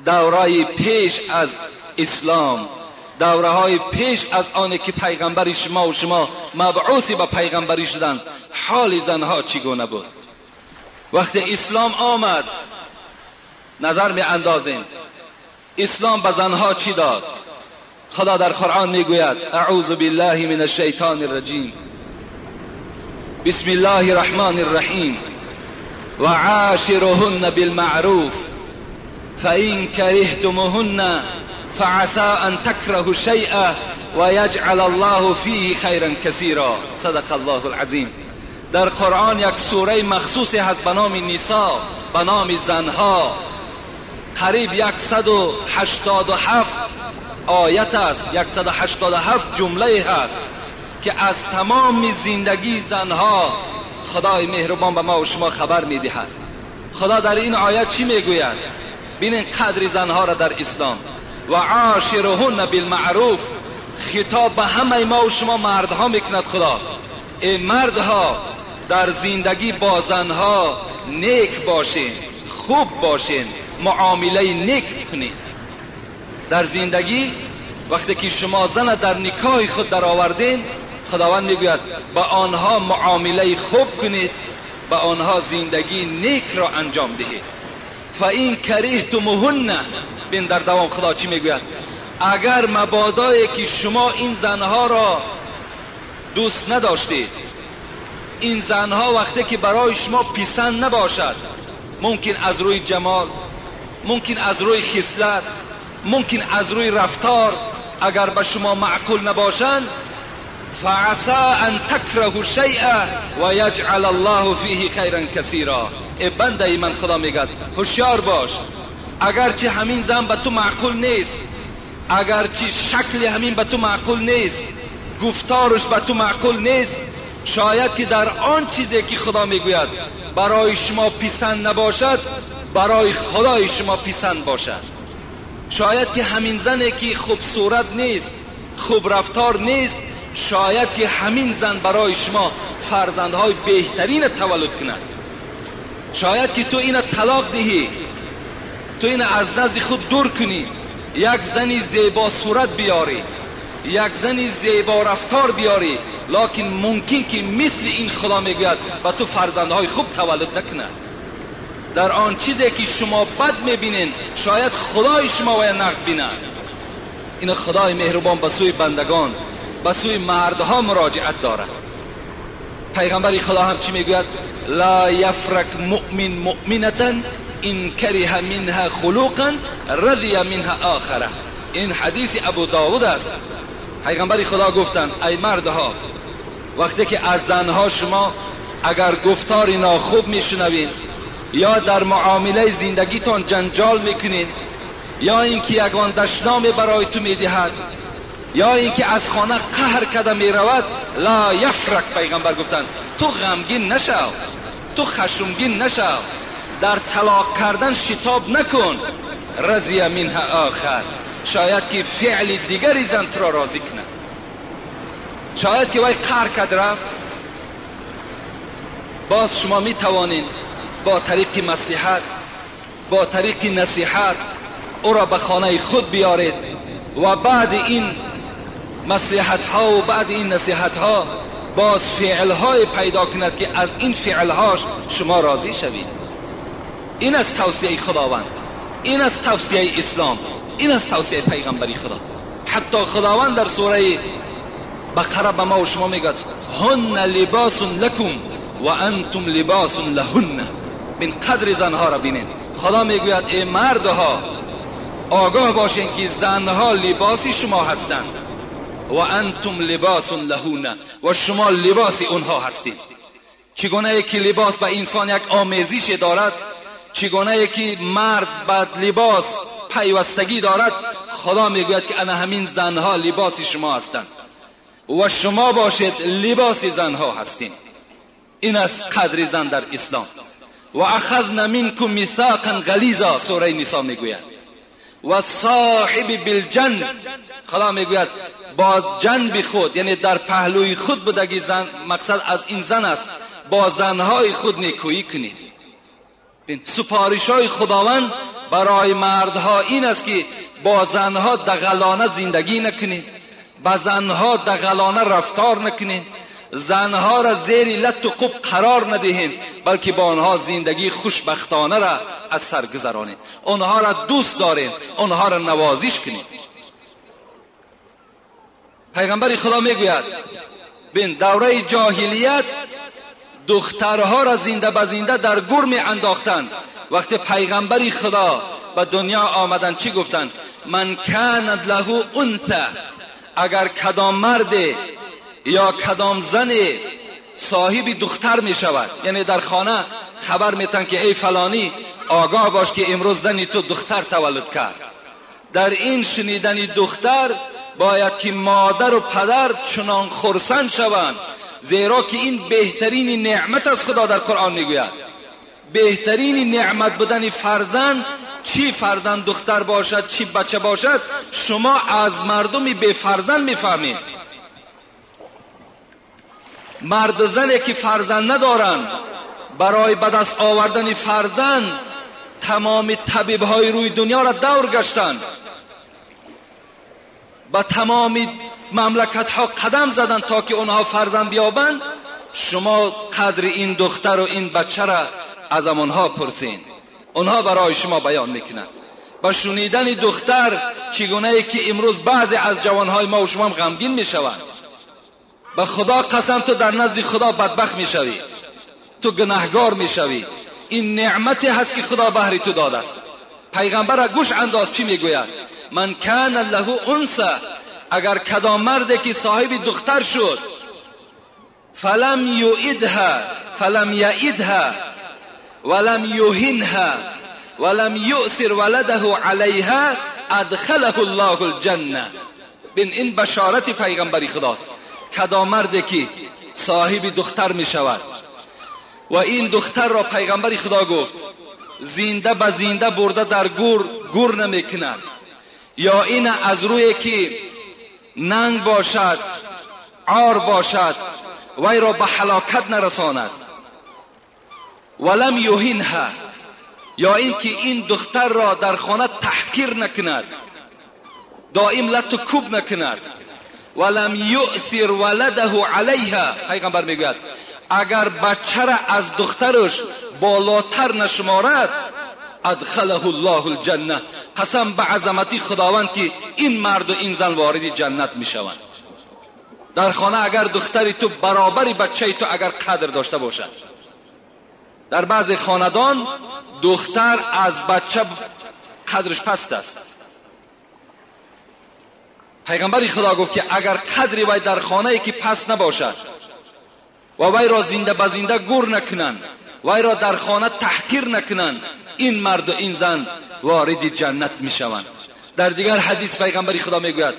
دورای پیش از اسلام، دوره های پیش از آن که پیغمبر شما و شما مبعوثی به پیغمبری شدند، حال زنها چگونه بود؟ وقتی اسلام آمد نظر می اندازیم اسلام به زنها چی داد؟ خدا در قرآن میگوید اعوذ بالله من الشیطان الرجیم، بسم الله الرحمن الرحیم، و عاشرهن بالمعروف فإن كرهتموهن فعسى أن تكرهوا شيئا ويجعل الله فيه خيرا كثيرا. صدق الله العظیم. در قرآن یک سوره مخصوصی هست به نام نساء، به نام زنها. قریب 187 آیت است، 187 جمله هست که از تمام زندگی زنها خدای مهربان به ما و شما خبر میدهد. خدا در این آیت چی میگوید؟ بینین قدر زنها را در اسلام. و عاشرهن بالمعروف، خطاب به همه ما و شما مردها میکند خدا. ای مردها، در زندگی با زنها نیک باشین، خوب باشین، معامله نیک کنین. در زندگی وقتی که شما زن در نکاح خود در آوردین، خداوند میگوید با آنها معامله خوب کنید، با آنها زندگی نیک را انجام دهید. فإن کریهتموهن، بین در دوام خدا چی میگوید؟ اگر مبادایی که شما این زنها را دوست نداشتید، این زنها وقتی که برای شما پسند نباشد، ممکن از روی جمال، ممکن از روی خصلت، ممکن از روی رفتار، اگر به شما معقول نباشند، فعسى ان تکرهوا شیئا و یجعل الله فیه خیرا کثیرا. ای بنده من، خدا میگد هوشیار باش، اگرچه همین زن به تو معقول نیست، اگرچه شکل همین به تو معقول نیست، گفتارش به تو معقول نیست، شاید که در آن چیزی که خدا میگوید برای شما پسند نباشد، برای خدای شما پسند باشد. شاید که همین زنی که خوب صورت نیست، خوب رفتار نیست، شاید که همین زن برای شما فرزندهای بهترین تولد کند. شاید که تو اینو طلاق دهی، تو اینو از نزد خود دور کنی، یک زنی زیبا صورت بیاری، یک زنی زیبا رفتار بیاری، لکن ممکن که مثل این خدا میگوید و تو فرزندهای خوب تولد نکند. در آن چیزی که شما بد میبینین، شاید خدای شما وی نقص بیند. این خدای مهربان به سوی بندگان، به سوی مردها مراجعت دارد. پیغمبر خدا هم چی میگوید؟ لا یفرک مؤمن مؤمنة ان کره منها خلقا رضی منها آخره. این حدیث ابو داود است. پیغمبر خدا گفتند ای مردها، وقتی که از زنها شما اگر گفتار ناخوب میشنوین، یا در معامله زندگیتان جنجال میکنین، یا اینکه یگان دشنام برای تو میدهد، یا اینکه از خانه قهر کرده میرود، لا یفرک، پیغمبر گفتند تو غمگین نشو، تو خشمگین نشو، در طلاق کردن شتاب نکن، رضی منها آخر، شاید که فعل دیگری زن تو را راضی کند. شاید که وی قهر کرد رفت، باز شما می توانین با طریق مصلحت، با طریق نصیحت او را به خانه خود بیارید و بعد این مصلحت ها و بعد این نصیحت ها باز فعل های پیدا کند که از این فعل هاش شما راضی شوید. این از توصیه خداوند، این از توصیه اسلام، این از توصیه پیغمبری خدا. حتی خداوند در سوره بقره به ما و شما میگد هن لباس لکم و انتم لباس لهن. بین قدر زنها را بینید. خدا میگوید ای مردها، آگاه باشین که زنها لباس شما هستند و انتم لباس لهن، و شما لباس اونها هستید. چگونه که لباس به انسان یک آمیزش دارد، چگونه که مرد به لباس پیوستگی دارد، خدا میگوید که انا همین زنها لباس شما هستند و شما باشید لباس زنها هستین. این است قدر زن در اسلام. و اخذنا منکم میثاقا غلیظا، سوره نساء میگوید. و صاحب بالجنب، خدا میگوید با جنب خود، یعنی در پهلوی خود بودگی زن، مقصد از این زن است، با زنهای خود نیکویی کنید. سپارش های خداوند برای مردها این است که با زنها دغلانه زندگی نکنید، با زنها دغلانه رفتار نکنید، زنها را زیر لط و قب قرار ندهید، بلکه با آنها زندگی خوشبختانه را از سر گذرانید، آنها را دوست دارید، آنها را نوازش کنید. پیغمبر خدا میگوید بین دوره جاهلیت دخترها را زنده به زنده در گور می انداختند. وقتی پیغمبر خدا به دنیا آمدن چی گفتند؟ من کانت له انثی، اگر کدام مرد یا کدام زن صاحب دختر می شود، یعنی در خانه خبر میتن که ای فلانی آگاه باش که امروز زنی تو دختر تولد کرد. در این شنیدن دختر باید که مادر و پدر چنان خرسند شوند، زیرا که این بهترین نعمت از خدا در قرآن میگوید. بهترین نعمت بودن فرزند، چی فرزند دختر باشد چی بچه باشد، شما از مردم بی فرزند میفهمید. مرد و زنی که فرزند ندارند برای به دست آوردن فرزند تمام طبیبهای روی دنیا را دور گشتند، به تمام مملکت ها قدم زدن تا که اونها فرزند بیابند. شما قدر این دختر و این بچه را از آنها پرسین، اونها برای شما بیان میکنند. با شنیدن دختر چگونه ای که امروز بعضی از جوانهای ما و شما هم غمگین میشوند. به خدا قسم تو در نزد خدا بدبخت میشوی، تو گناهگار میشوی. این نعمتی هست که خدا بهر تو داده است. پیغمبر را گوش انداز چی میگوید؟ من کان له انثی، اگر کدام مرد که صاحب دختر شد، فلم یعدها فلم یعدها ولم یهنها ولم یؤثر ولده علیها ادخله الله الجنه. بین این بشارت پیغمبری خداست. کدام مرد که صاحب دختر می شود و این دختر را پیغمبر خدا گفت زنده به زنده برده در گور گور نمی کند، یا این از روی که ننگ باشد عار باشد وی را به هلاکت نرساند، ولم یهنها، یا اینکه این دختر را در خانه تحقیر نکند، دائم لط و کوب نکند، ولم یؤثر ولده علیها. پیغمبر میگوید اگر بچه را از دخترش بالاتر نشمارد ادخله الله الجنه، قسم به عظمتی خداوند که این مرد و این زن وارد جنت میشوند. در خانه اگر دختری تو برابر بچه تو اگر قدر داشته باشد، در بعض خاندان دختر از بچه قدرش پست است. پیغمبر خدا گفت که اگر قدری وی در خانه ای که پس نباشد و وی را زنده به زنده گور نکنند، وی را در خانه تحقیر نکنند، این مرد و این زن وارد جنت می شوند. در دیگر حدیث پیغمبر خدا می گوید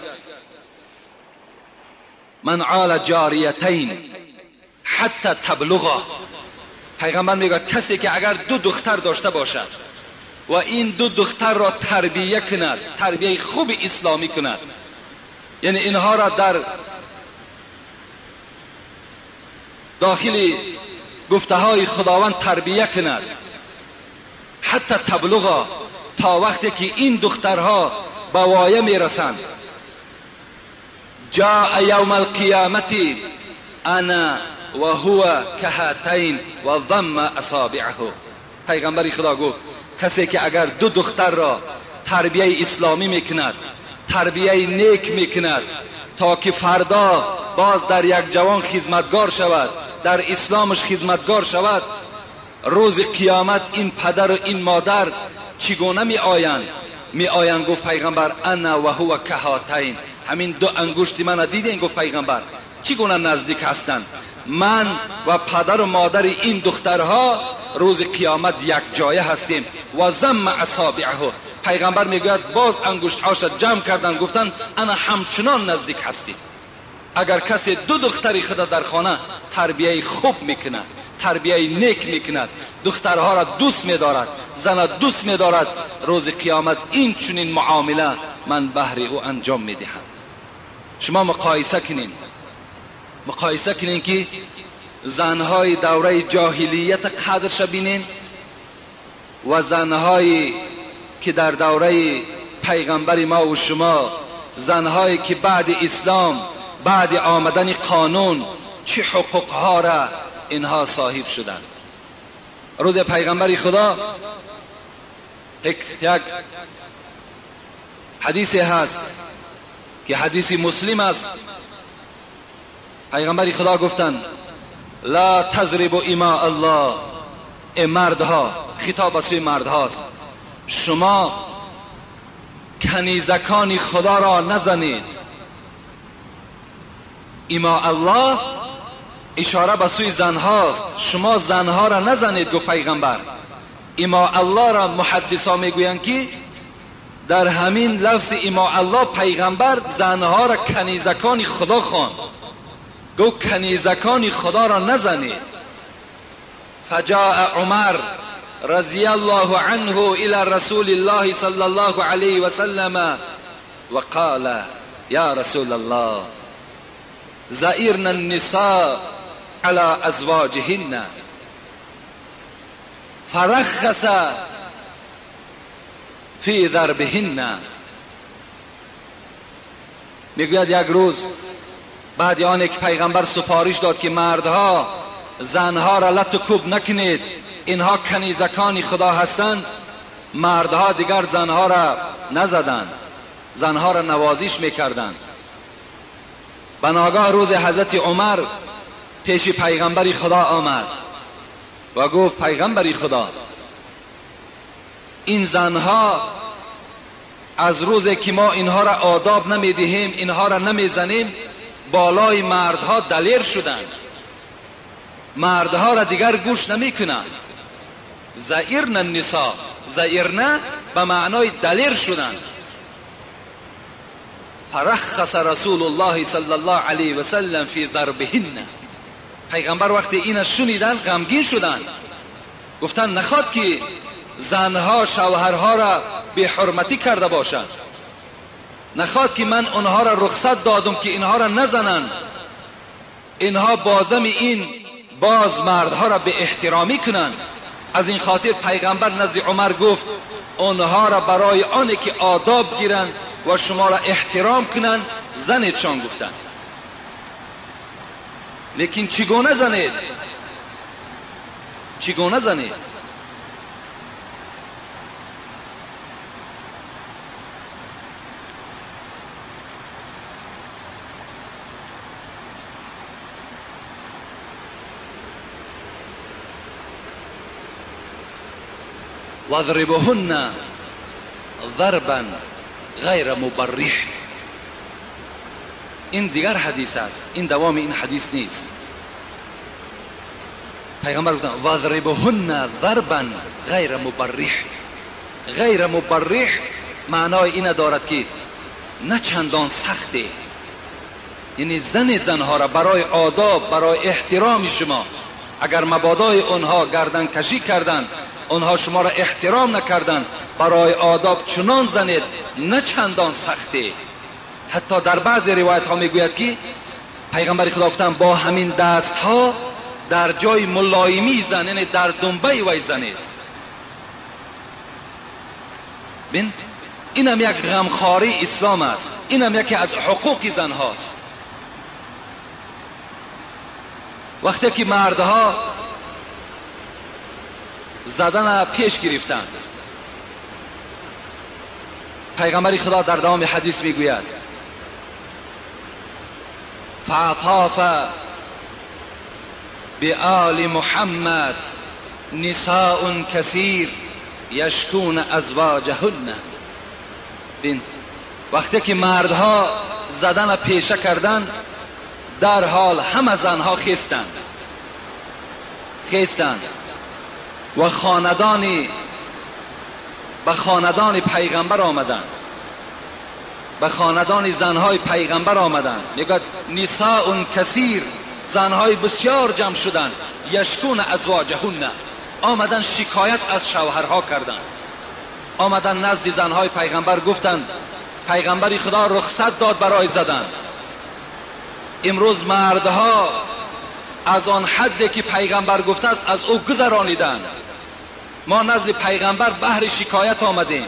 من عال جاریتین حتی تبلغا. پیغمبر می گوید کسی که اگر دو دختر داشته باشد و این دو دختر را تربیه کند، تربیه خوب اسلامی کند، یعنی اینها را در داخل گفته های خداوند تربیه کند، حتی تبلغا، تا وقتی که این دخترها به وایه میرسند، جاء یوم القیامت انا و هو کهاتین و ضم اصابعه. پیغمبر خدا گفت کسی که اگر دو دختر را تربیه اسلامی میکند، تربیه نیک میکند، تا که فردا باز در یک جوان خدمتگار شود، در اسلامش خدمتگار شود، روز قیامت این پدر و این مادر چگونه می آیند؟ می آیند گفت پیغمبر انا و هو کهاتین، همین دو انگشت من دیدین؟ گفت پیغمبر چگونه نزدیک هستند؟ من و پدر و مادر این دخترها روز قیامت یک جایه هستیم. و ضم اصابعه، پیغمبر میگوید باز انگشت‌هاش جمع کردن، گفتن انا همچنان نزدیک هستیم. اگر کسی دو دختری خود در خانه تربیه خوب میکند، تربیه نیک میکند، دخترها را دوست میدارد، زن دوست میدارد، روز قیامت این چنین معامله من بهر او انجام میدهم. شما مقایسه کنین، مقایسه کنین که زنهای دوره جاهلیت قدرش بینین و زنهایی که در دوره پیغمبر ما و شما، زنهایی که بعد اسلام، بعد آمدن قانون چه حقوقها را اینها صاحب شدند. روز پیغمبر خدا یک حدیث هست که حدیث مسلم است. پیغمبر خدا گفتند لا تضربوا اماء الله، ای مردها، خطاب به سوی مردهاست، شما کنیزکان خدا را نزنید. اماء الله اشاره به سوی زنهاست، شما زنها را نزنید، گفت پیغمبر. اماء الله را محدثا میگویند که در همین لفظ اماء الله پیغمبر زنها را کنیزکان خدا خواند، گفت کنیزکان خدا را نزنید. فجاء عمر رضی الله عنه الى رسول الله صلی الله علیه وسلم وقال یا رسول الله زئرن النساء على ازواجهن فرخص فی ضربهن. میگوید یک روز بعد آن که پیغمبر سپارش داد که مردها زنها را لت و کوب نکنید، اینها کنیزکان خدا هستند، مردها دیگر زنها را نزدند، زنها را نوازش میکردند. بناگاه روز حضرت عمر پیش پیغمبر خدا آمد و گفت پیغمبر خدا، این زنها از روزی که ما اینها را آداب نمیدهیم، اینها را نمیزنیم، بالای مردها دلیر شدند، مردها را دیگر گوش نمی کنند. زئرن النساء، زئرن به معنای دلیر شدند. فرخص رسول الله صلی الله علیه و سلم فی ضربهن. پیغمبر وقتی اینا شنیدن غمگین شدند، گفتند نخواد که زنها شوهرها را بی حرمتی کرده باشند، نخواد که من اونها را رخصت دادم که اینها را نزنند، اینها بازم این باز مردها را به احترامی کنند. از این خاطر پیغمبر نزد عمر گفت اونها را برای آنه که آداب گیرند و شما را احترام کنند زنیدشان گفتند. لیکن چگونه زنید؟ چگونه زنید؟ واضربهن ضربا غیر مبرح. این دیگر حدیث است، این دوام این حدیث نیست. پیغمبر گفتن واضربهن ضربا غیر مبرح. غیر مبرح معنای این دارد که نه چندان سخته، یعنی زن زنها را برای آداب، برای احترام شما، اگر مبادای آنها گردن کشی کردند، آنها شما را احترام نکردند، برای آداب چنان زنید نه چندان سخته. حتی در بعضی روایت ها میگوید که پیغمبر خدا گفتند با همین دست ها در جای ملایمی زن، یعنی در دنبه وی زنید. بین اینم یک غمخواری اسلام است، اینم یکی از حقوق زن هاست. وقتی که مردها زدن پیش گرفتند، پیغمبر خدا در دوام حدیث میگوید فعطاف بآل محمد نساء کثیر یشکون ازواجهن. بین وقتی که مردها زدن پیشه کردن، در حال همه زنها خیستند و خاندانی به خاندان پیغمبر آمدند، به خاندان زنهای پیغمبر آمدند. میگوید نساء کثیر، زنهای بسیار جمع شدند، یشکون ازواجهن، آمدن شکایت از شوهرها کردند. آمدن نزد زنهای پیغمبر گفتند پیغمبر خدا رخصت داد برای زدن. امروز مردها از آن حدی که پیغمبر گفته است از او گذرانیدند. ما نزد پیغمبر بهر شکایت آمدیم.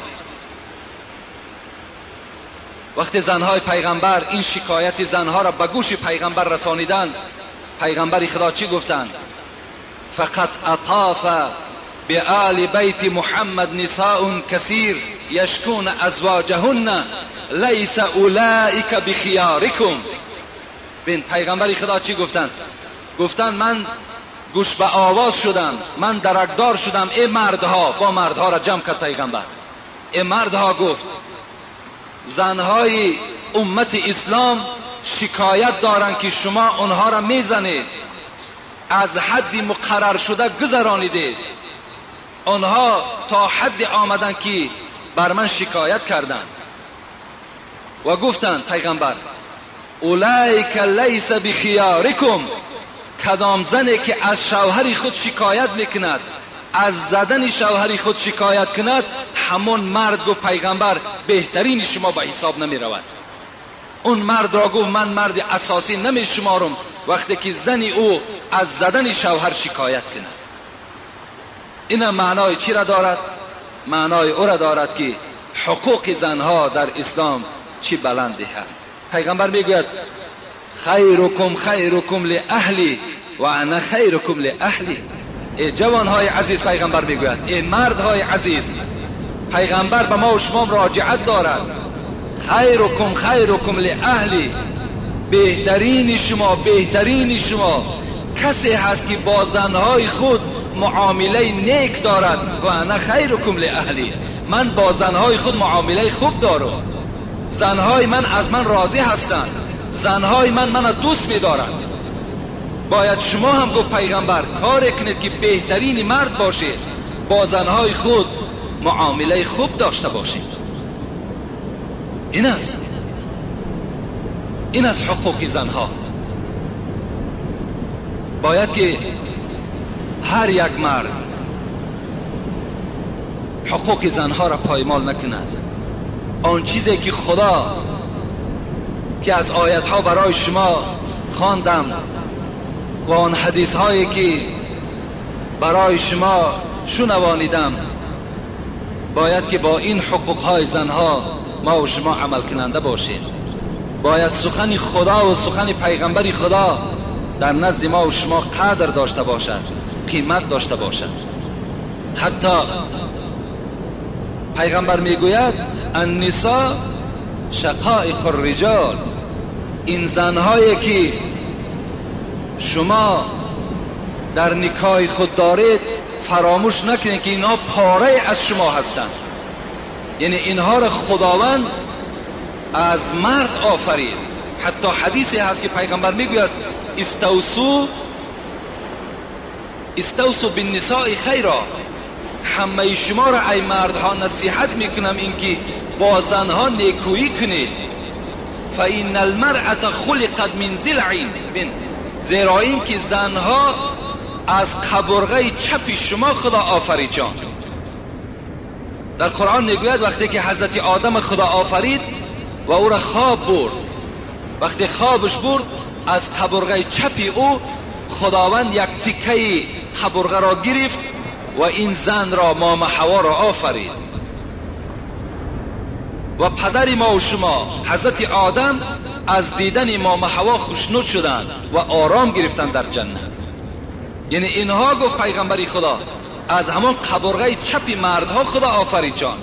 وقتی زنهای پیغمبر این شکایت زنها را به گوش پیغمبر رسانیدند، پیغمبر خدا چی گفتند؟ فقط اطاف بآل بیت محمد نساء کثیر یشکون ازواجهن لیس اولئک بخیارکم. بین پیغمبر خدا چی گفتند؟ گفتند من گوش به آواز شدم، من درکدار شدم، ای مردها. با مردها را جمع کرد پیغمبر. ای مردها، گفت زنهای امت اسلام شکایت دارند که شما آنها را میزنید، از حد مقرر شده گذرانیدید. آنها تا حد آمدند که بر من شکایت کردند و گفتند پیغمبر اولئک لیس بخیارکم، کدام زنی که از شوهر خود شکایت میکند، از زدن شوهر خود شکایت کند، همون مرد، گفت پیغمبر، بهترین شما به حساب نمی رود. اون مرد را گفت من مرد اساسی نمی شمارم وقتی که زن او از زدن شوهر شکایت کند. این معنای چی را دارد؟ معنای او را دارد که حقوق زنها در اسلام چی بلندی هست. پیغمبر میگوید خیرکم خیرکم لاهلی و انا خیرکم لاهلی. ای جوانهای عزیز، پیغمبر میگوید ای مردهای عزیز، پیغمبر به ما و شما مراجعت دارد. خیرکم خیرکم لاهلی، بهترین شما، بهترین شما کسی هست که با زنهای خود معامله نیک دارد. و انا خیرکم لاهلی، من با زنهای خود معامله خوب دارم، زنهای من از من راضی هستند، زنهای من دوست می‌دارند. باید شما هم، گفت پیغمبر، کار کنید که بهترین مرد باشید، با زنهای خود معامله خوب داشته باشید. این است حقوق زنها. باید که هر یک مرد حقوق زنها را پایمال نکند. آن چیزی که خدا که از آیت ها برای شما خواندم و آن حدیث هایی که برای شما شنوانیدم، باید که با این حقوق های زنها ما و شما عمل کننده باشیم. باید سخن خدا و سخن پیغمبر خدا در نزد ما و شما قدر داشته باشد، قیمت داشته باشد. حتی پیغمبر میگوید النساء شقائق الرجال، این زنهایی که شما در نکاح خود دارید فراموش نکنید که اینها پاره از شما هستند. یعنی اینها را خداوند از مرد آفرید. حتی حدیثی هست که پیغمبر میگوید استوصوا بالنساء خیرا، همه شما را ای مردها نصیحت میکنم اینکه با زنها نیکویی کنید. فإن المرأة خلقت من ضلع، زیرا اینکه زنها از قبرغه چپ شما خدا آفرید. جان در قرآن میگوید وقتی که حضرت آدم خدا آفرید و او را خواب برد، وقتی خوابش برد از قبرغه چپی او خداوند یک تکه قبرغه را گرفت و این زن را، مام حوا را آفرید. و پدر ما و شما حضرت آدم از دیدن مام حوا خوشنود شدند و آرام گرفتند در جنت. یعنی اینها، گفت پیغمبری خدا، از همان قبرغه چپی مردها خدا آفرید جان.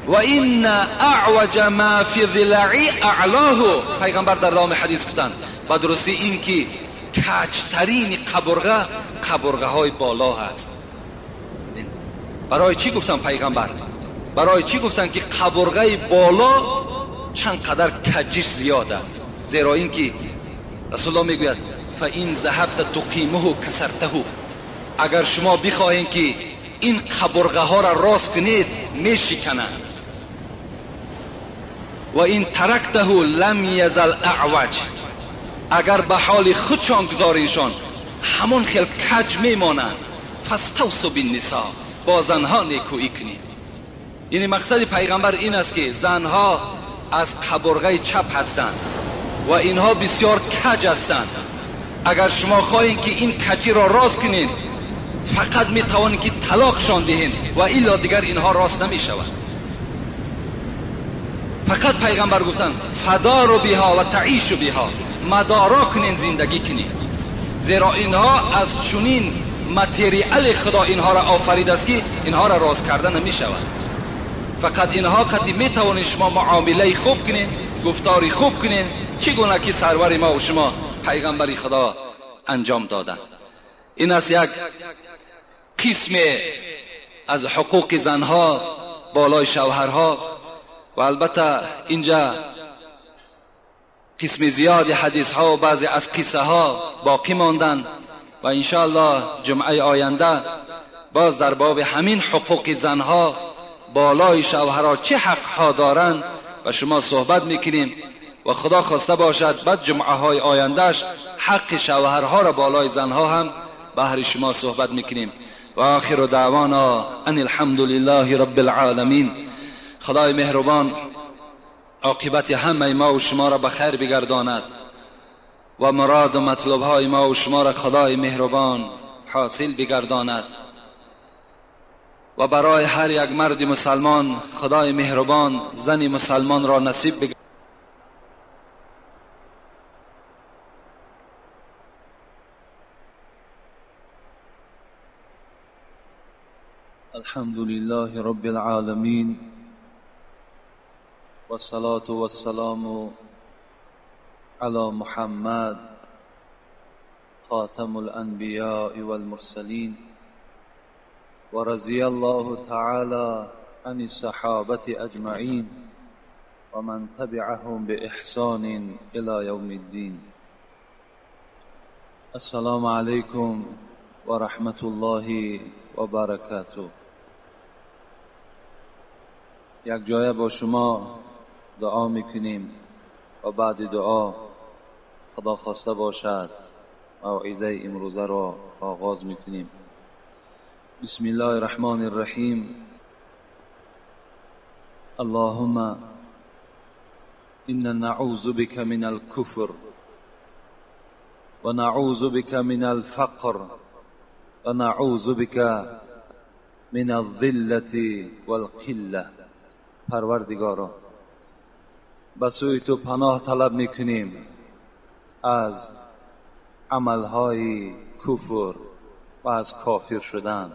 و این اعوج ما فی ضلعی اعلاه، پیغمبر در دام حدیث گفتند و درستی این که کجترین قبرغه قبرغه های بالا هست. برای چی گفتن پیغمبر؟ برای چی گفتن که قبرغه بالا چند قدر کجش زیاد است. زیرا اینکه رسول الله میگوید فان ذهبت تقیمه کسرته، اگر شما بخواهید که این قبرغه ها را راست کنید میشکنند. و این ترکته لم یزل اعوج، اگر به حال خودشان گذارینشان همون خیل کج میمانند. فاستوصوا بالنساء، با زنها نیکویی کنید. یعنی مقصد پیغمبر این است که زنها از قبرغه چپ هستند و اینها بسیار کج هستند. اگر شما خواهید که این کجی را راست کنید فقط میتوانید که طلاقشان دهید و الا دیگر اینها راست نمیشود. فقط پیغمبر گفتن فداروا بها و تعیشوا بها، مدارا کنین، زندگی کنین، زیرا اینها از چنین متریال خدا اینها را آفرید است که اینها را راست کرده نمیشود. فقط اینها قطعی میتوانید شما معامله خوب کنین، گفتاری خوب کنین، چگونه که سرور ما و شما پیغمبر خدا انجام دادن. این است یک قسم از حقوق زنها بالای شوهرها. و البته اینجا قسم زیاد حدیث ها و بعضی از قصه ها باقی ماندن و انشاءالله جمعه آینده باز در باب همین حقوق زنها بالای شوهرها چه حق ها دارند و شما صحبت میکنیم و خدا خواسته باشد بعد جمعه های آیندهش حق شوهرها را بالای زنها هم بهر شما صحبت میکنیم. و آخر دعوانا ان الحمد لله رب العالمین. خدای مهربان عاقبت همه ما و شما را به خیر بگرداند و مراد و مطلب های ما و شما را خدای مهربان حاصل بگرداند و برای هر یک مرد مسلمان خدای مهربان زن مسلمان را نصیب بگرداند. الحمد لله رب العالمین والصلاة والسلام على محمد خاتم الأنبياء والمرسلين ورضي الله تعالى عن الصحابة أجمعين ومن تبعهم بإحسان إلى يوم الدين. السلام عليكم ورحمة الله وبركاته. یک جایه با شما دعا میکنیم و بعد دعا خدا خواسته باشد موعظه امروزه را آغاز میکنیم. بسم الله الرحمن الرحیم. اللهم إنا نعوذ بك من الكفر ونعوذ بك من الفقر ونعوذ بك من الذلة والقلة. پروردگارا، به سوی تو پناه طلب میکنیم از عملهای کفر و از کافر شدن،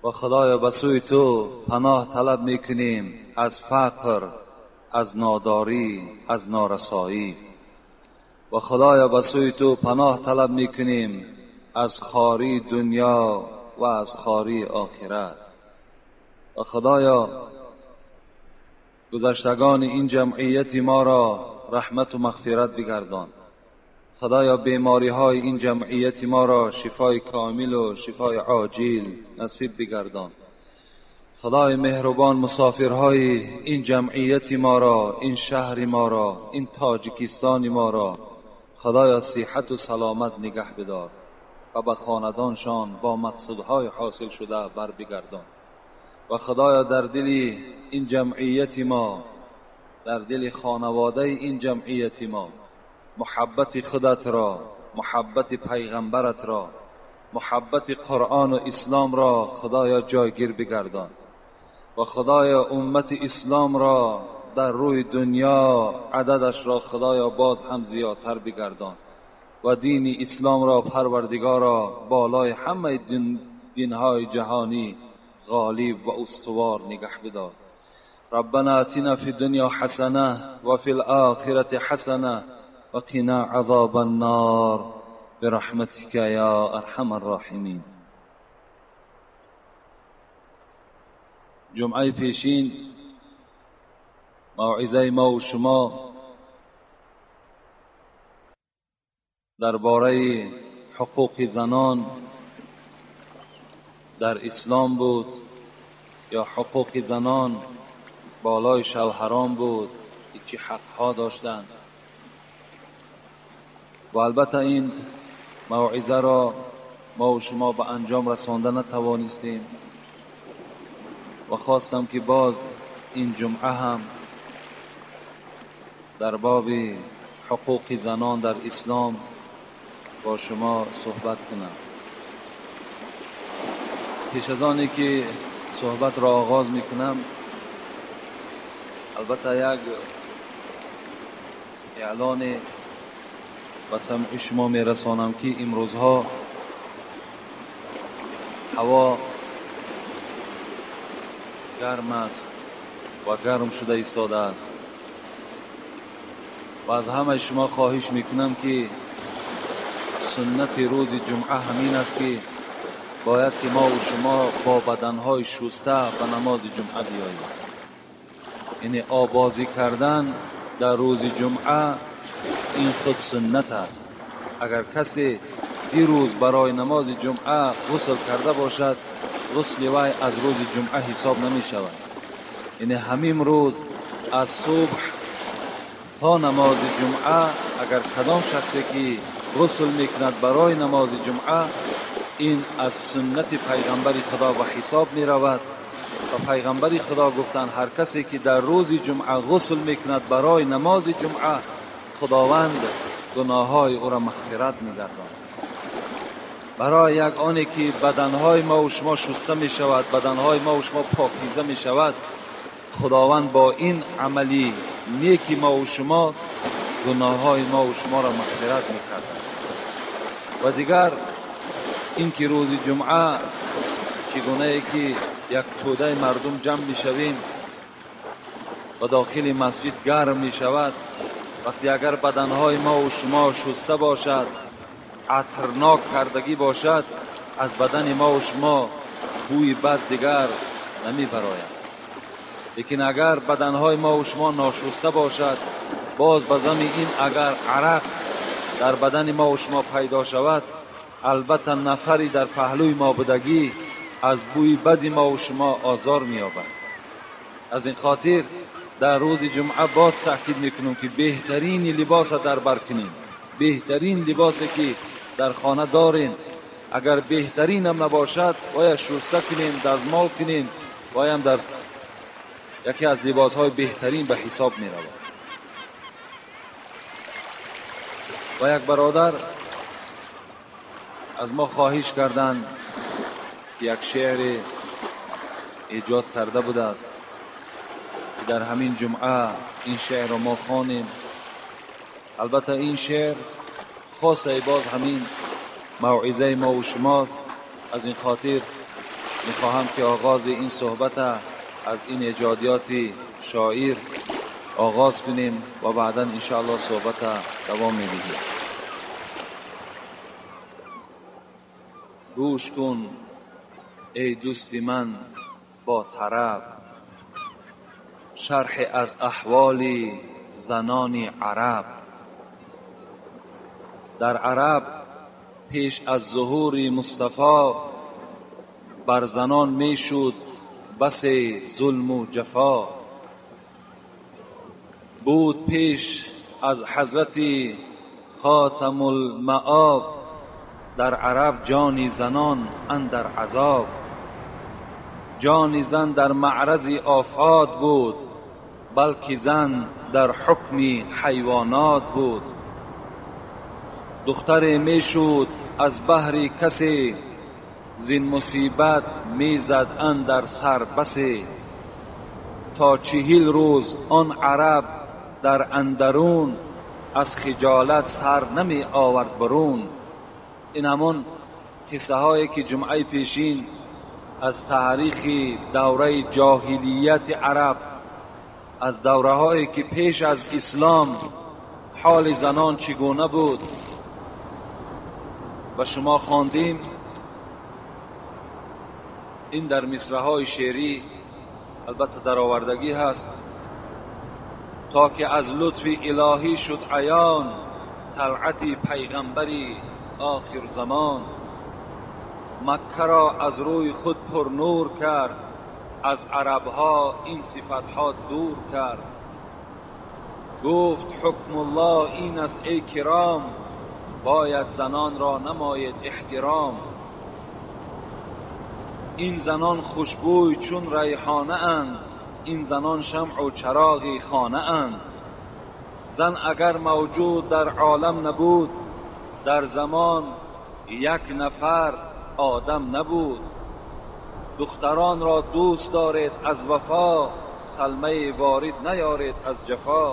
و خدایا به سوی تو پناه طلب میکنیم از فقر، از ناداری، از نارسایی، و خدایا به سوی تو پناه طلب میکنیم از خواری دنیا و از خواری آخرت. و خدایا گذشتگان این جمعیت ما را رحمت و مغفرت بگردان. خدایا بیماری های این جمعیت ما را شفای کامل و شفای عاجل نصیب بگردان. خدای مهربان مسافرهای این جمعیت ما را، این شهر ما را، این تاجیکستان ما را خدایا صحت و سلامت نگه بدار و به خاندانشان با مقصودهای حاصل شده بر بگردان. و خدایا در دل این جمعیت ما، در دل خانواده این جمعیت ما محبت خودت را، محبت پیغمبرت را، محبت قرآن و اسلام را خدایا جایگیر بگردان. و خدایا امت اسلام را در روی دنیا عددش را خدایا باز هم زیادتر بگردان و دین اسلام را پروردگارا بالای همه دینهای جهانی غالب و استوار نگه بدار. ربنا آتنا فی الدنیا حسنه و فی الآخرة حسنه و قنا عذاب النار برحمتك یا ارحم الراحمین. جمعه پیشین موعظه ما و شما درباره حقوق زنان در اسلام بود یا حقوق زنان بالای شوهران بود، چه حقها داشتند. و البته این موعظه را ما و شما به انجام رسانده نتوانستیم و خواستم که باز این جمعه هم در باب حقوق زنان در اسلام با شما صحبت کنم. پیش از آنی که صحبت را آغاز میکنم، البته یک اعلان به سمع شما میرسانم که امروزها هوا گرم است و گرم شده ایستاده است و از همه شما خواهش میکنم که سنت روز جمعه همین است که باید که ما و شما با بدنهای شسته به نماز جمعه بیاییم. یعنی آبازی کردن در روز جمعه این خود سنت است. اگر کسی دیروز برای نماز جمعه غسل کرده باشد، غسل وی از روز جمعه حساب نمی شود. یعنی همین روز از صبح تا نماز جمعه اگر کدام شخصی که غسل میکند برای نماز جمعه، این از سنت پیغمبر خدا به حساب می رود. و پیغمبر خدا گفتند هر کسی که در روز جمعه غسل میکند برای نماز جمعه، خداوند گناههای او را مغفرت میگرداند. برای یک آنی که بدنهای ما و شما شسته می شود، بدنهای ما و شما پاکیزه می شود، خداوند با این عملی نیکی ما و شما گناههای ما و شما را مغفرت می کرده است. و دیگر اینکه روز جمعه چگونه ای که یک توده مردم جمع می شویم و داخل مسجد گرم می شود، وقتی اگر بدنهای ما و شما شسته باشد، عطرناک کردگی باشد، از بدن ما و شما بوی بد دیگر نمی براید. لیکن اگر بدنهای ما و شما ناشسته باشد، باز به زمین این اگر عرق در بدن ما و شما پیدا شود، البته نفری در پهلوی ما بودگی از بوی بد ما و شما آزار می‌یابد. از این خاطر در روز جمعه باز تاکید میکنم که بهترین لباس در بر کنیم، بهترین لباسی که در خانه داریم، اگر بهترین هم نباشد باید شسته کنیم، دزمال کنیم، باید در یکی از لباس های بهترین به حساب می رود. و یک برادر از ما خواهش کردند که یک شعر ایجاد کرده بوده است که در همین جمعه این شعر را ما خوانیم. البته این شعر خاصه باز همین موعظه ما و شماست. از این خاطر میخواهم که آغاز این صحبت از این ایجادیات شاعر آغاز کنیم و بعدا انشاءالله صحبت دوام میدهیم. گوش کن ای دوستی من با طرب، شرح از احوال زنان عرب. در عرب پیش از ظهور مصطفی، بر زنان میشد بس ظلم و جفا. بود پیش از حضرت خاتم المآب، در عرب جان زنان اندر عذاب. جان زن در معرض آفات بود، بلکه زن در حکم حیوانات بود. دختر میشد از بهر کسی، زین مصیبت میزد اندر سر بسی. تا 40 روز آن عرب در اندرون، از خجالت سر نمی آورد برون. این همون قصه هایی که جمعه پیشین از تاریخ دوره جاهلیت عرب، از دوره هایی که پیش از اسلام حال زنان چگونه بود و شما خواندیم. این در مصرع های شعری البته درآوردگی هست. تا که از لطف الهی شد عیان طلعت پیغمبری آخر زمان. مکه را از روی خود پر نور کرد، از عربها این صفتها دور کرد. گفت حکم الله این است ای کرام، باید زنان را نماید احترام. این زنان خوشبوی چون ریحانه اند، این زنان شمع و چراغی خانه اند. زن اگر موجود در عالم نبود، در زمان یک نفر آدم نبود. دختران را دوست دارید از وفا، سلمه وارد نیارید از جفا.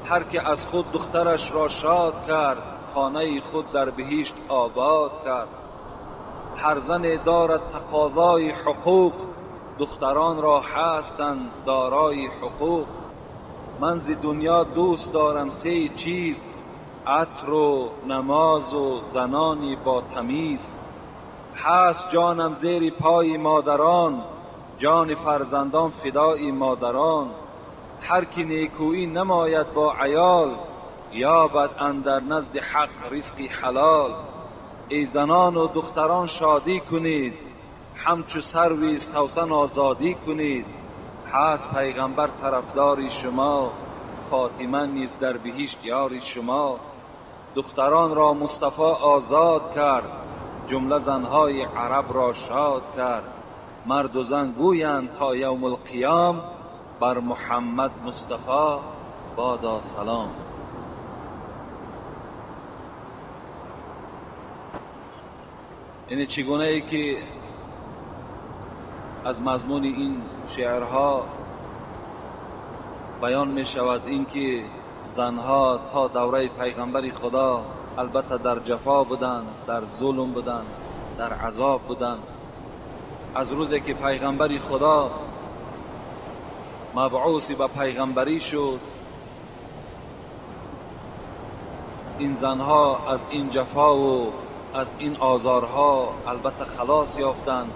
هر که از خود دخترش را شاد کرد، خانه خود در بهشت آباد کرد. هر زن دارد تقاضای حقوق، دختران را هستند دارای حقوق. من ز دنیا دوست دارم سه چیز، عطر و نماز و زنانی با تمیز. هست جانم زیر پای مادران، جان فرزندان فدای مادران. هر کی نیکویی نماید با عیال، یابد اندر نزد حق رزقی حلال. ای زنان و دختران شادی کنید، همچو سروی سوسن آزادی کنید. هست پیغمبر طرفدار شما، فاطمه نیز در بهشت یار شما. دختران را مصطفی آزاد کرد، جمله زنهای عرب را شاد کرد. مرد و زن گویند تا یوم القیام، بر محمد مصطفی بادا سلام. یعنی چگونه ای که از مضمون این شعرها بیان می شود اینکه زنها تا دوره پیغمبر خدا البته در جفا بودند، در ظلم بودند، در عذاب بودند. از روزی که پیغمبر خدا مبعوث به پیغمبری شد، این زنها از این جفا و از این آزارها البته خلاص یافتند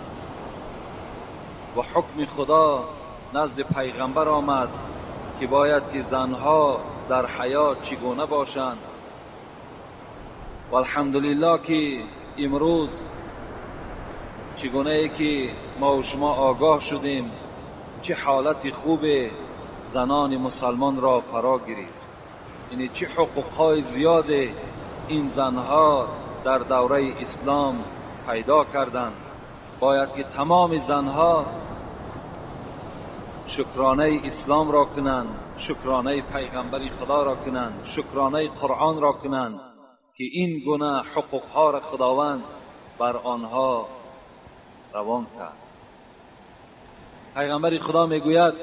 و حکم خدا نزد پیغمبر آمد که باید که زنها در حیات چگونه باشند. و الحمدلله که امروز چگونه ای که ما و شما آگاه شدیم چه حالت خوب زنان مسلمان را فرا گرفت، یعنی چه حقوقهای زیاد این زنها در دوره اسلام پیدا کردند. باید که تمام زنها شکرانه اسلام را کنند، شکرانه پیغمبر خدا را کنند، شکرانه قرآن را کنند که این گونه حقوقها را خداوند بر آنها روان کرد. پیغمبر خدا میگوید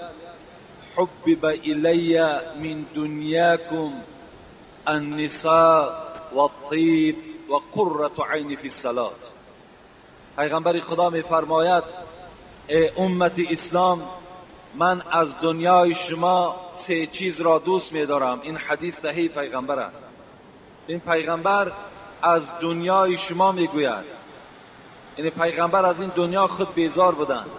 حبب الی من دنیاکم النساء والطیب و قرة عین فی الصلاة. پیغمبر خدا میفرماید ای امت اسلام، من از دنیای شما سه چیز را دوست می‌دارم. این حدیث صحیح پیغمبر است. این پیغمبر از دنیای شما میگوید، یعنی پیغمبر از این دنیا خود بیزار بودند،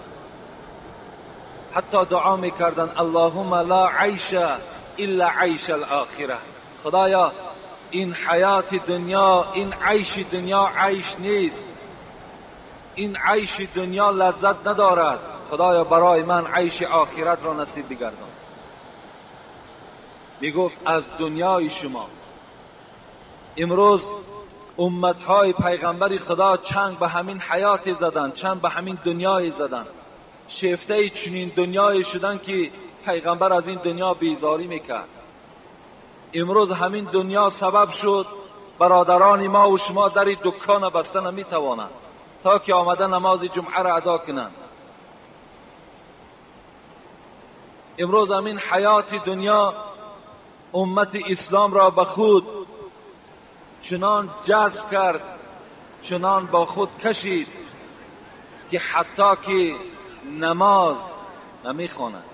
حتی دعا میکردند اللهم لا عیش الا عیش الاخره. خدایا این حیات دنیا، این عیش دنیا عیش نیست، این عیش دنیا لذت ندارد، خدایا برای من عیش آخرت را نصیب بگردان. میگفت از دنیای شما. امروز امتهای پیغمبر خدا چنگ به همین حیات زدن، چنگ به همین دنیای زدن، شیفته چنین دنیای شدن که پیغمبر از این دنیا بیزاری میکرد. امروز همین دنیا سبب شد برادران ما و شما در دکان بسته نمیتوانند تا که آمده نماز جمعه را ادا کنند. امروز همین حیات دنیا امت اسلام را به خود چنان جذب کرد، چنان با خود کشید که حتی که نماز نمیخواند،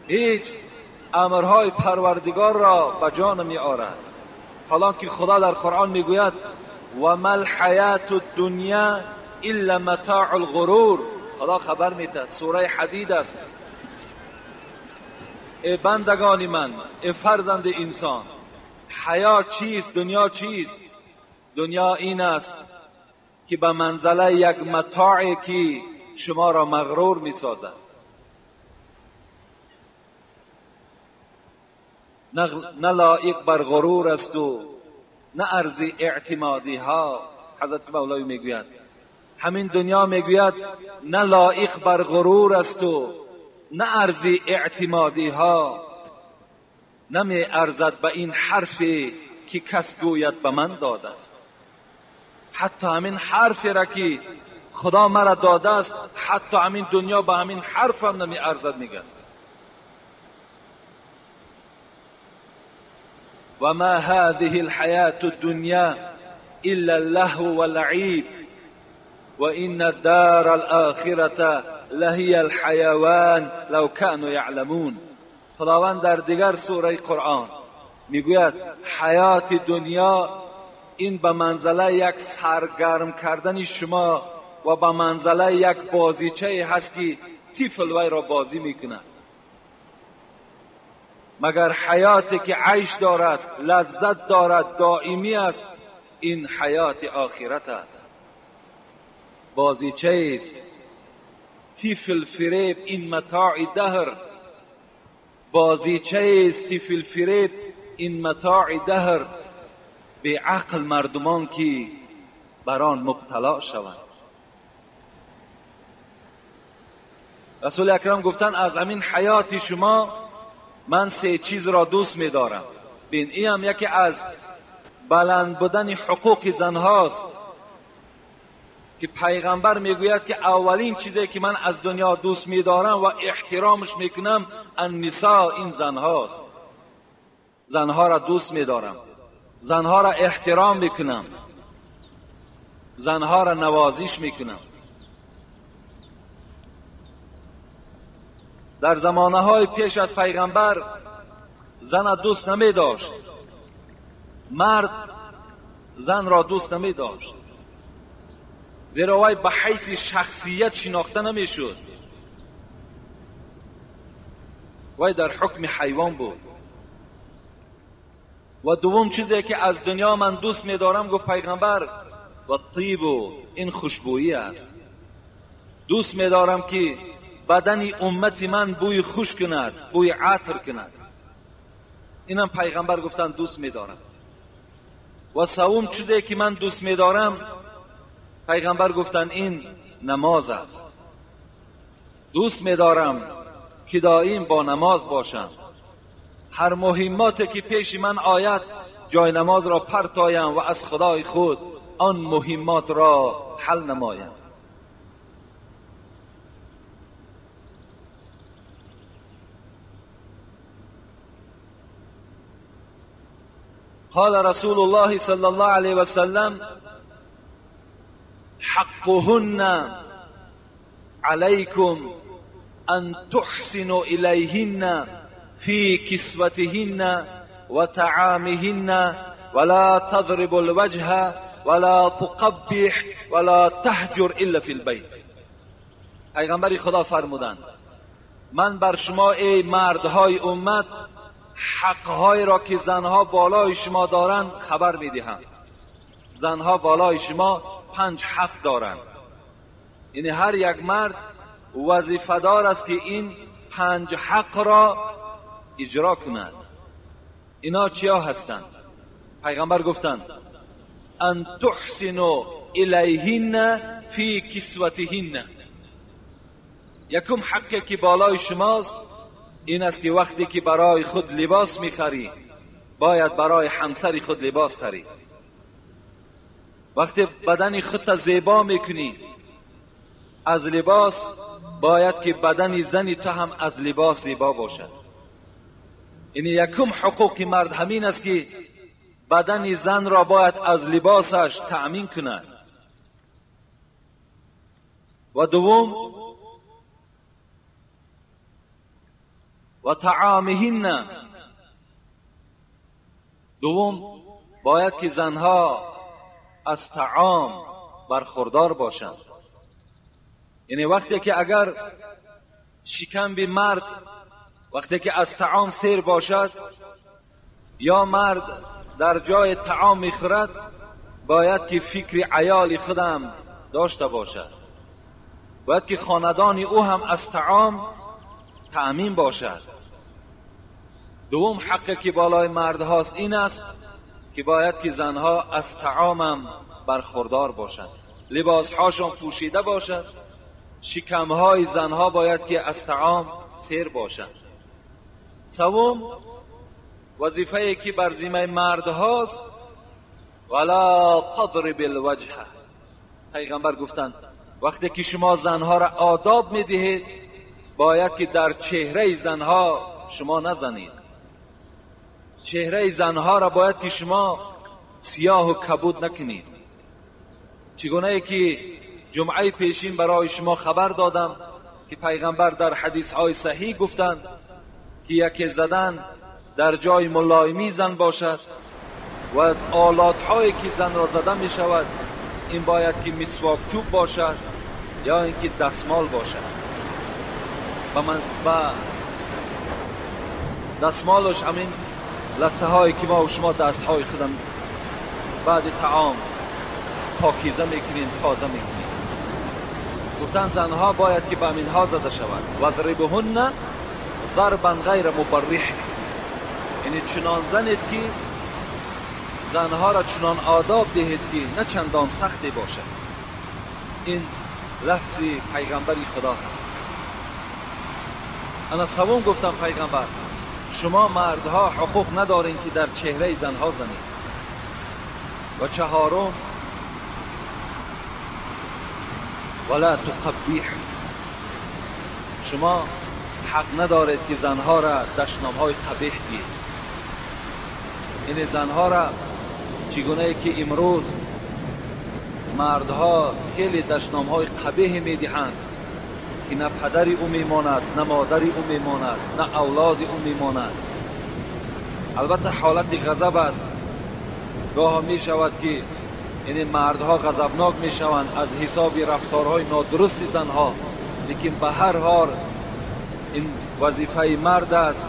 هیچ امرهای پروردگار را به جا نمی آورد. حالا که خدا در قرآن میگوید و ما الحیات الدنیا الا متاع الغرور، خدا خبر میدهد، سوره حدید است، ای بندگان من، ای فرزند انسان، حیات چیست؟ دنیا چیست؟ دنیا این است که به منزله یک متاعی که شما را مغرور می سازد. نه لایق بر غرور است و نه ارز اعتمادی ها. حضرت مولوی میگوید همین دنیا میگوید نه لایق بر غرور است و نه ارز اعتمادی ها، نمی ارزد به این حرفی که کس گوید به من داده است. حتی همین حرفی را که خدا مرا داده است، حتی همین دنیا به همین حرف هم نمی ارزد. میگن و ما هذه الحیاة الدنیا الا اللهو واللعب و ان الدار الآخرة لهی الحیوان لو كانوا یعلمون. خداوند در دیگر سوره قرآن میگوید حیات دنیا این به منزله یک سرگرم کردن شما و به منزله یک بازیچه هست که طفل وی را بازی میکند. مگر حیاتی که عیش دارد، لذت دارد، دائمی است، این حیات آخرت است. بازیچه است، طفل فریب، این متاع دهر. بازیچه است، طفل فریب، این متاع دهر. به عقل مردمان که بر آن مبتلا شوند. رسول اکرم گفتن از همین حیات شما من سه چیز را دوست می دارم. بین این هم یکی از بلند بودن حقوق زنهاست که پیغمبر میگوید که اولین چیزی که من از دنیا دوست می دارم و احترامش میکنم النساء، این زنهاست. زنها را دوست می دارم، زنها را احترام میکنم، زنها را نوازش میکنم. در زمانه های پیش از پیغمبر زن دوست نمی داشت، مرد زن را دوست نمی داشت، زیرا وی به حیث شخصیت شناخته نمی شد، وی در حکم حیوان بود. و دوم چیزی که از دنیا من دوست می دارم، گفت پیغمبر، و طیب، این خوشبویی است. دوست می دارم که بدن امت من بوی خوش کند، بوی عطر کند. اینم پیغمبر گفتن دوست می دارم. و سوم چیزی که من دوست می دارم، پیغمبر گفتن این نماز است. دوست می دارم که دائم با نماز باشم. هر مهماتی که پیش من آید جای نماز را پرتایم و از خدای خود آن مهمات را حل نمایم. قال رسول الله صلى الله عليه وسلم حقهن عليكم أن تحسنوا إليهن في كسوتهن وطعامهن ولا تضربوا الوجه ولا تقبح ولا تهجر إلا في البيت. پیغمبر خدا فرمودند من بر شما ای مردهای امت حقهای را که زنها بالای شما دارند خبر میدهم. زنها بالای شما 5 حق دارند، یعنی هر یک مرد وظیفه دار است که این 5 حق را اجرا کند. اینا چیا هستند؟ پیغمبر گفتند ان تحسنوا الیهن فی کسوتهن. یکم حقی که بالای شماست این است که وقتی که برای خود لباس میخری باید برای همسر خود لباس خری. وقتی بدن خودت زیبا میکنی از لباس، باید که بدن زنی تو هم از لباس زیبا باشد. یعنی یکم حقوق مرد همین است که بدن زن را باید از لباسش تأمین کند. و دوم و طعامهن، دوم باید که زنها از طعام برخوردار باشند. یعنی وقتی که اگر شکم مرد وقتی که از طعام سیر باشد یا مرد در جای طعام میخورد، باید که فکر عیال خودم داشته باشد، باید که خاندان او هم از طعام تأمین باشد. دوم حقی که بالای مرد هاست این است که باید که زنها از طعامم برخوردار باشند، لباسهاشان پوشیده باشد، شکمهای زنها باید که از طعام سیر باشند. سوم وظیفه که بر ذمه مرد هاست، ولا تضرب الوجه. پیغمبر گفتند وقتی که شما زنها را آداب میدهید باید که در چهره زنها شما نزنید. چهره زنها را باید که شما سیاه و کبود نکنید. چگونه که جمعه پیشین برای شما خبر دادم که پیغمبر در حدیث های صحیح گفتند که یکی زدن در جای ملایمی زن باشد و آلات هایی که زن را زده می شود این باید که مسواک چوب باشد یا اینکه دستمال باشد. و دستمالش همین لطه هایی که ما و شما دست های خودم بعد طعام پاکیزه میکنیم، تازه میکنیم. گفتن زنها باید که به اینها زده شود. و ضربهن ضربا غیر مبرح، یعنی چنان زنید که زنها را چنان آداب دهید که نه چندان سختی باشد. این لفظ پیغمبری خدا هست. انا سوم گفتم پیغمبر شما مردها حقوق ندارین که در چهره زنها زنید. و چهارم ولا تقبیح، شما حق ندارید که زنها را دشنامهای قبیح دهید. این زنها را چگونه که امروز مردها خیلی دشنامهای قبیح میدهند که نه پدری او میماند، نه مادری او میماند، نه اولاد او میماند. البته حالت غضب است. گاه می شود که یعنی مردها غضبناک می شوند از حساب رفتارهای نادرست زنها، لیکن به هر حال این وظیفه مرد است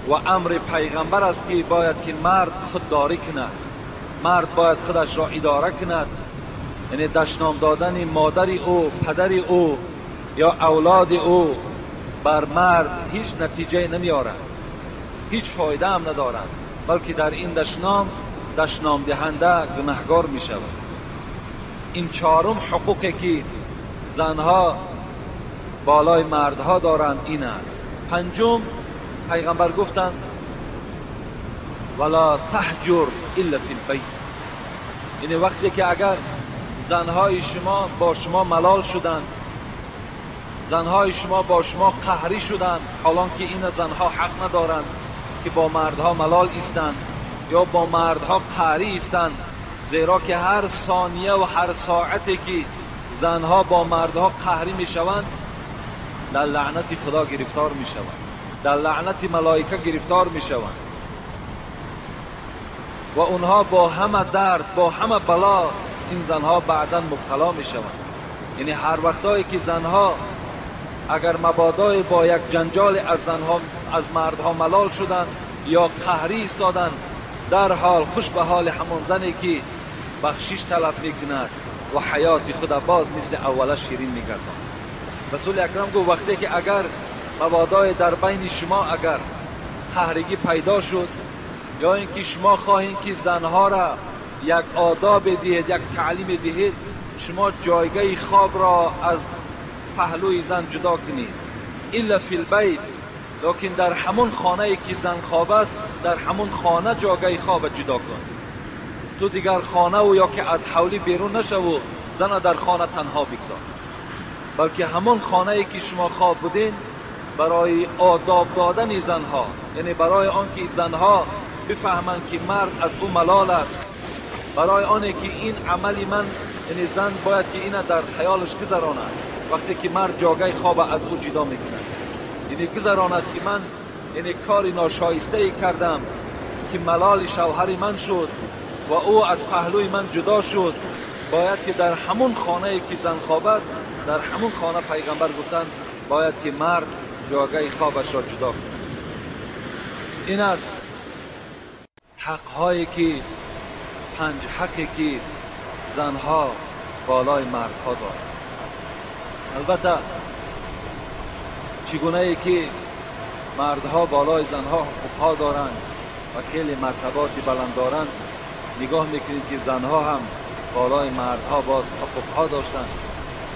و امر پیغمبر است که باید که مرد خودداری کند، مرد باید خودش را اداره کند. یعنی دشنام دادن مادر او، پدر او یا اولاد او بر مرد هیچ نتیجه نمیارد، هیچ فایده هم ندارد، بلکه در این دشنام دشنام دهنده گناهگار می شود. این چهارم حقوقی که زنها بالای مردها دارند این است. پنجم پیغمبر گفتند ولا تهجر الا فی البیت، یعنی وقتی که اگر زنهای شما با شما ملال شدند، زنهای شما با شما قهری شدند، حالان که این زنها حق ندارند که با مردها ملال ایستند یا با مردها قهری ایستند، زیرا که هر ثانیه و هر ساعتی که زنها با مردها قهری میشوند در لعنت خدا گرفتار میشوند، در لعنت ملائکه گرفتار میشوند و اونها با همه درد، با همه بلا این زنها بعدا مبتلا میشوند. یعنی هر وقتایی که زنها اگر مبادای با یک جنجال از زنها، از مردها ملال شدند یا قهری ایستادند، در حال خوش به حال همان زنی که بخشش طلب میکند و حیات خود باز مثل اوله شیرین میگرداند. رسول اکرم گفت وقتی که اگر مبادای در بین شما اگر قهرگی پیدا شد یا اینکه شما خواهید که زنها را یک آداب دهید، یک تعلیم دهید، شما جایگاه خواب را از پهلوی زن جدا کنید، الا فی البیت، لیکن در همون خانه که زن خواب است در همون خانه جایگاه خواب جدا کن. تو دیگر خانه و یا که از حولی بیرون نشو و زن در خانه تنها بگذار، بلکه همون خانه که شما خواب بودین برای آداب دادن زنها، یعنی برای آنکه زنها بفهمند که مرد از او ملال است، برای آنکه این عمل من، یعنی زن باید که اینه در خیالش گذراند وقتی که مرد جاگه خواب از او جدا میکند، یعنی گذراند که من یعنی کاری ناشایسته ای کردم که ملال شوهر من شد و او از پهلوی من جدا شد. باید که در همون خانه که زن خواب است، در همون خانه پیغمبر گفتند باید که مرد جاگه خوابش را جدا کند. این است حقهایی که 5 حقی که زنها بالای مردها دارند. البته چگونه ای که مردها بالای زنها حقوقها دارند و خیلی مرتبات بلند دارند، نگاه میکنیم که زنها هم بالای مردها باز حقوقها داشتند.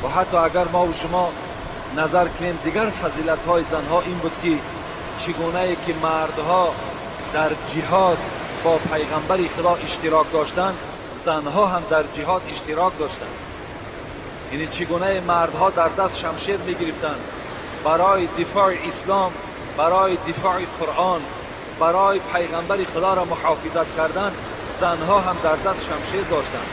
و حتی اگر ما و شما نظر کنیم دیگر فضیلت های زنها این بود که چگونه ای که مردها در جهاد با پیغمبر خدا اشتراک داشتند، زنها هم در جهاد اشتراک داشتند. یعنی چگونه مردها در دست شمشیر میگرفتند برای دفاع اسلام، برای دفاع قرآن، برای پیغمبر خدا را محافظت کردن، زنها هم در دست شمشیر داشتند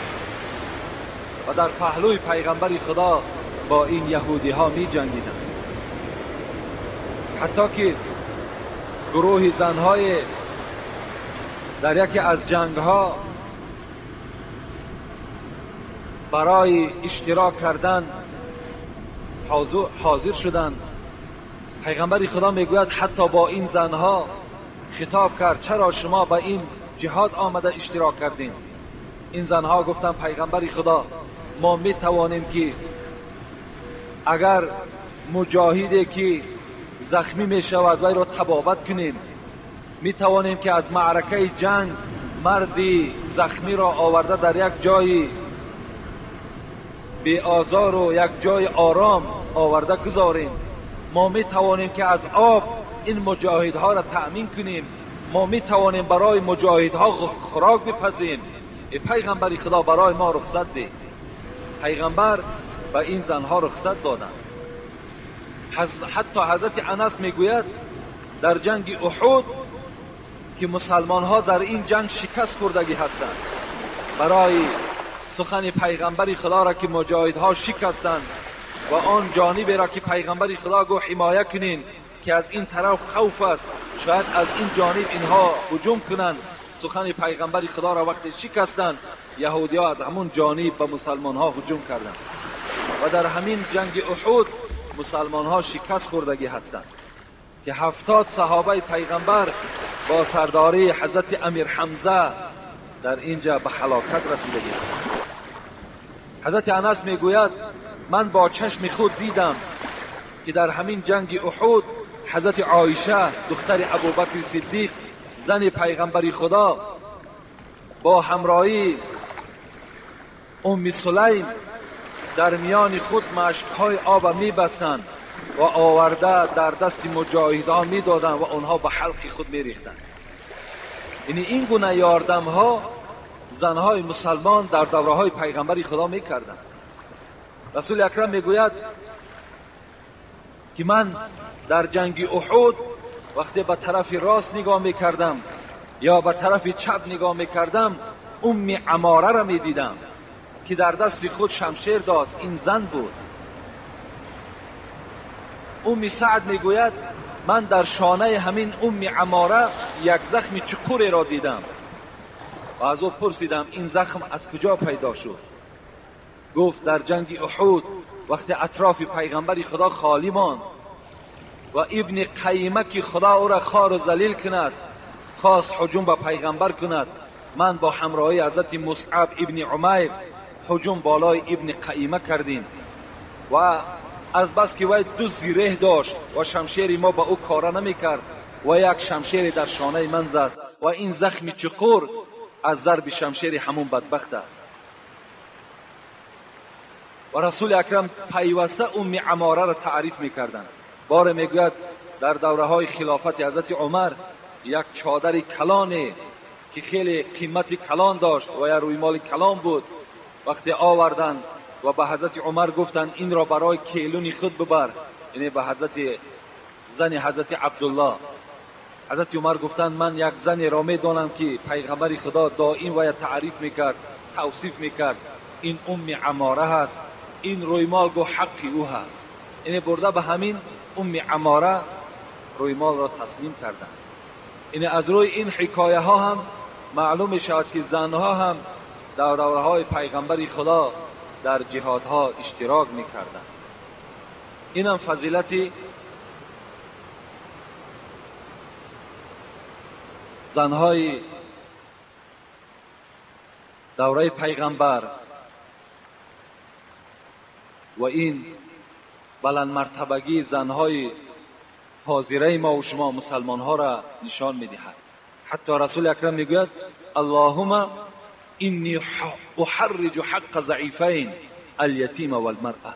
و در پهلوی پیغمبر خدا با این یهودی ها می جنگیدند. حتی که گروه زنهای در یکی از جنگ ها برای اشتراک کردن حاضر شدند. پیغمبر خدا میگوید حتی با این زنها خطاب کرد، چرا شما با این جهاد آمده اشتراک کردین؟ این زنها گفتند پیغمبر خدا، ما می توانیم که اگر مجاهدی که زخمی می شود وی را طبابت کنیم، می توانیم که از معرکه جنگ مردی زخمی را آورده در یک جای بی آزار و یک جای آرام آورده گذاریم. ما می توانیم که از آب این مجاهدها را تأمین کنیم. ما می توانیم برای مجاهدها خوراک بپزیم. ای پیغمبر خدا برای ما رخصت ده. پیغمبر به این زنها رخصت دادند. حتی حضرت انس میگوید در جنگ احد که مسلمان ها در این جنگ شکست خوردگی هستند، برای سخن پیغمبر خدا را که مجاهدها شکستند و آن جانب را که پیغمبر خدا گفت حمایه کنین که از این طرف خوف است، شاید از این جانب اینها هجوم کنند، سخن پیغمبر خدا را وقتی شکستند، یهودی ها از همون جانب به مسلمان ها هجوم کردند و در همین جنگ احد مسلمان ها شکست خوردگی هستند که 70 صحابه پیغمبر با سرداری حضرت امیر حمزه در اینجا به هلاکت رسیدگی است. حضرت انس میگوید من با چشم خود دیدم که در همین جنگ احد حضرت عایشه دختر ابوبکر صدیق زن پیغمبر خدا با همراهی ام سلیم در میان خود مشک‌های آب میبستند و آورده در دست مجاهدان میدادند و آنها به حلق خود میریختند. یعنی این گونه یاردم ها زنهای مسلمان در دوره های پیغمبر خدا میکردند. رسول اکرم میگوید که من در جنگ احد وقتی به طرف راست نگاه میکردم یا به طرف چپ نگاه میکردم، ام عماره را میدیدم که در دست خود شمشیر داشت. این زن بود. ام سعد میگوید من در شانه همین ام عماره یک زخم چقوری را دیدم و از او پرسیدم این زخم از کجا پیدا شد؟ گفت در جنگ احد وقتی اطراف پیغمبر خدا خالی ماند و ابن قیمه که خدا او را خوار و ذلیل کند خواست هجوم به پیغمبر کند، من با همراهی حضرت مصعب ابن عمیر هجوم بالای ابن قیمه کردیم و از بس که وی 2 زیره داشت و شمشیر ما به او کاره نمی کرد و یک شمشیر در شانه من زد و این زخم چقور از ضرب شمشیر همون بدبخت است. و رسول اکرم پیوسته ام عماره را تعریف میکردند. بار میگوید در دوره های خلافت حضرت عمر یک چادر کلانه که خیلی قیمت کلان داشت و یک رویمال کلان بود، وقتی آوردند و به حضرت عمر گفتند این را برای کیلون خود ببر، یعنی به حضرت زن حضرت عبدالله. حضرت عمر گفتند من یک زن را میدانم که پیغمبر خدا دائم و تعریف میکرد، توصیف میکرد، این ام عماره هست، این رویمال گو حق او هست. یعنی برده به همین ام عماره رویمال را تسلیم کردند. یعنی از روی این حکایه ها هم معلوم شد که زنها هم در دوره‌های پیغمبر خدا در جهادها اشتراک میکردند. اینم فضیلت زنهای دوره پیغمبر و این بلند مرتبگی زنهای حاضره ما و شما مسلمان ها را نشان میدهد. حتی رسول اکرم میگوید اللهم انی احرج حق ضعیفین الیتیم والمرأة.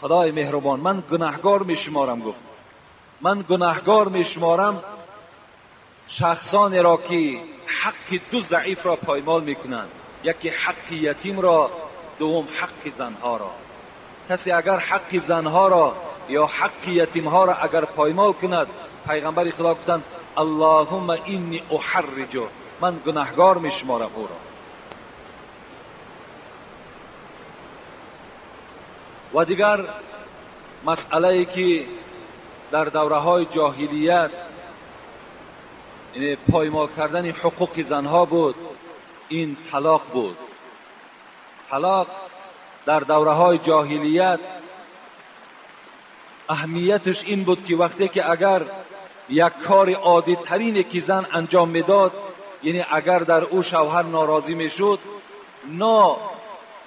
خدای مهربان، من گناهگار میشمارم، گفت من گناهگار میشمارم شخصانی را که حق دو ضعیف را پایمال میکنند، یکی حق یتیم را، دوم حق زنها را. کسی اگر حق زنها را یا حق یتیمها را اگر پایمال کند، پیغمبر خدا گفتند اللهم انی احرج، من گناهگار میشمارم او را. و دیگر مسئله ای که در دوره های جاهلیت یعنی پایمال کردن حقوق زنها بود، این طلاق بود. طلاق در دوره های جاهلیت اهمیتش این بود که وقتی که اگر یک کار عادی ترین که زن انجام میداد، یعنی اگر در او شوهر ناراضی میشد،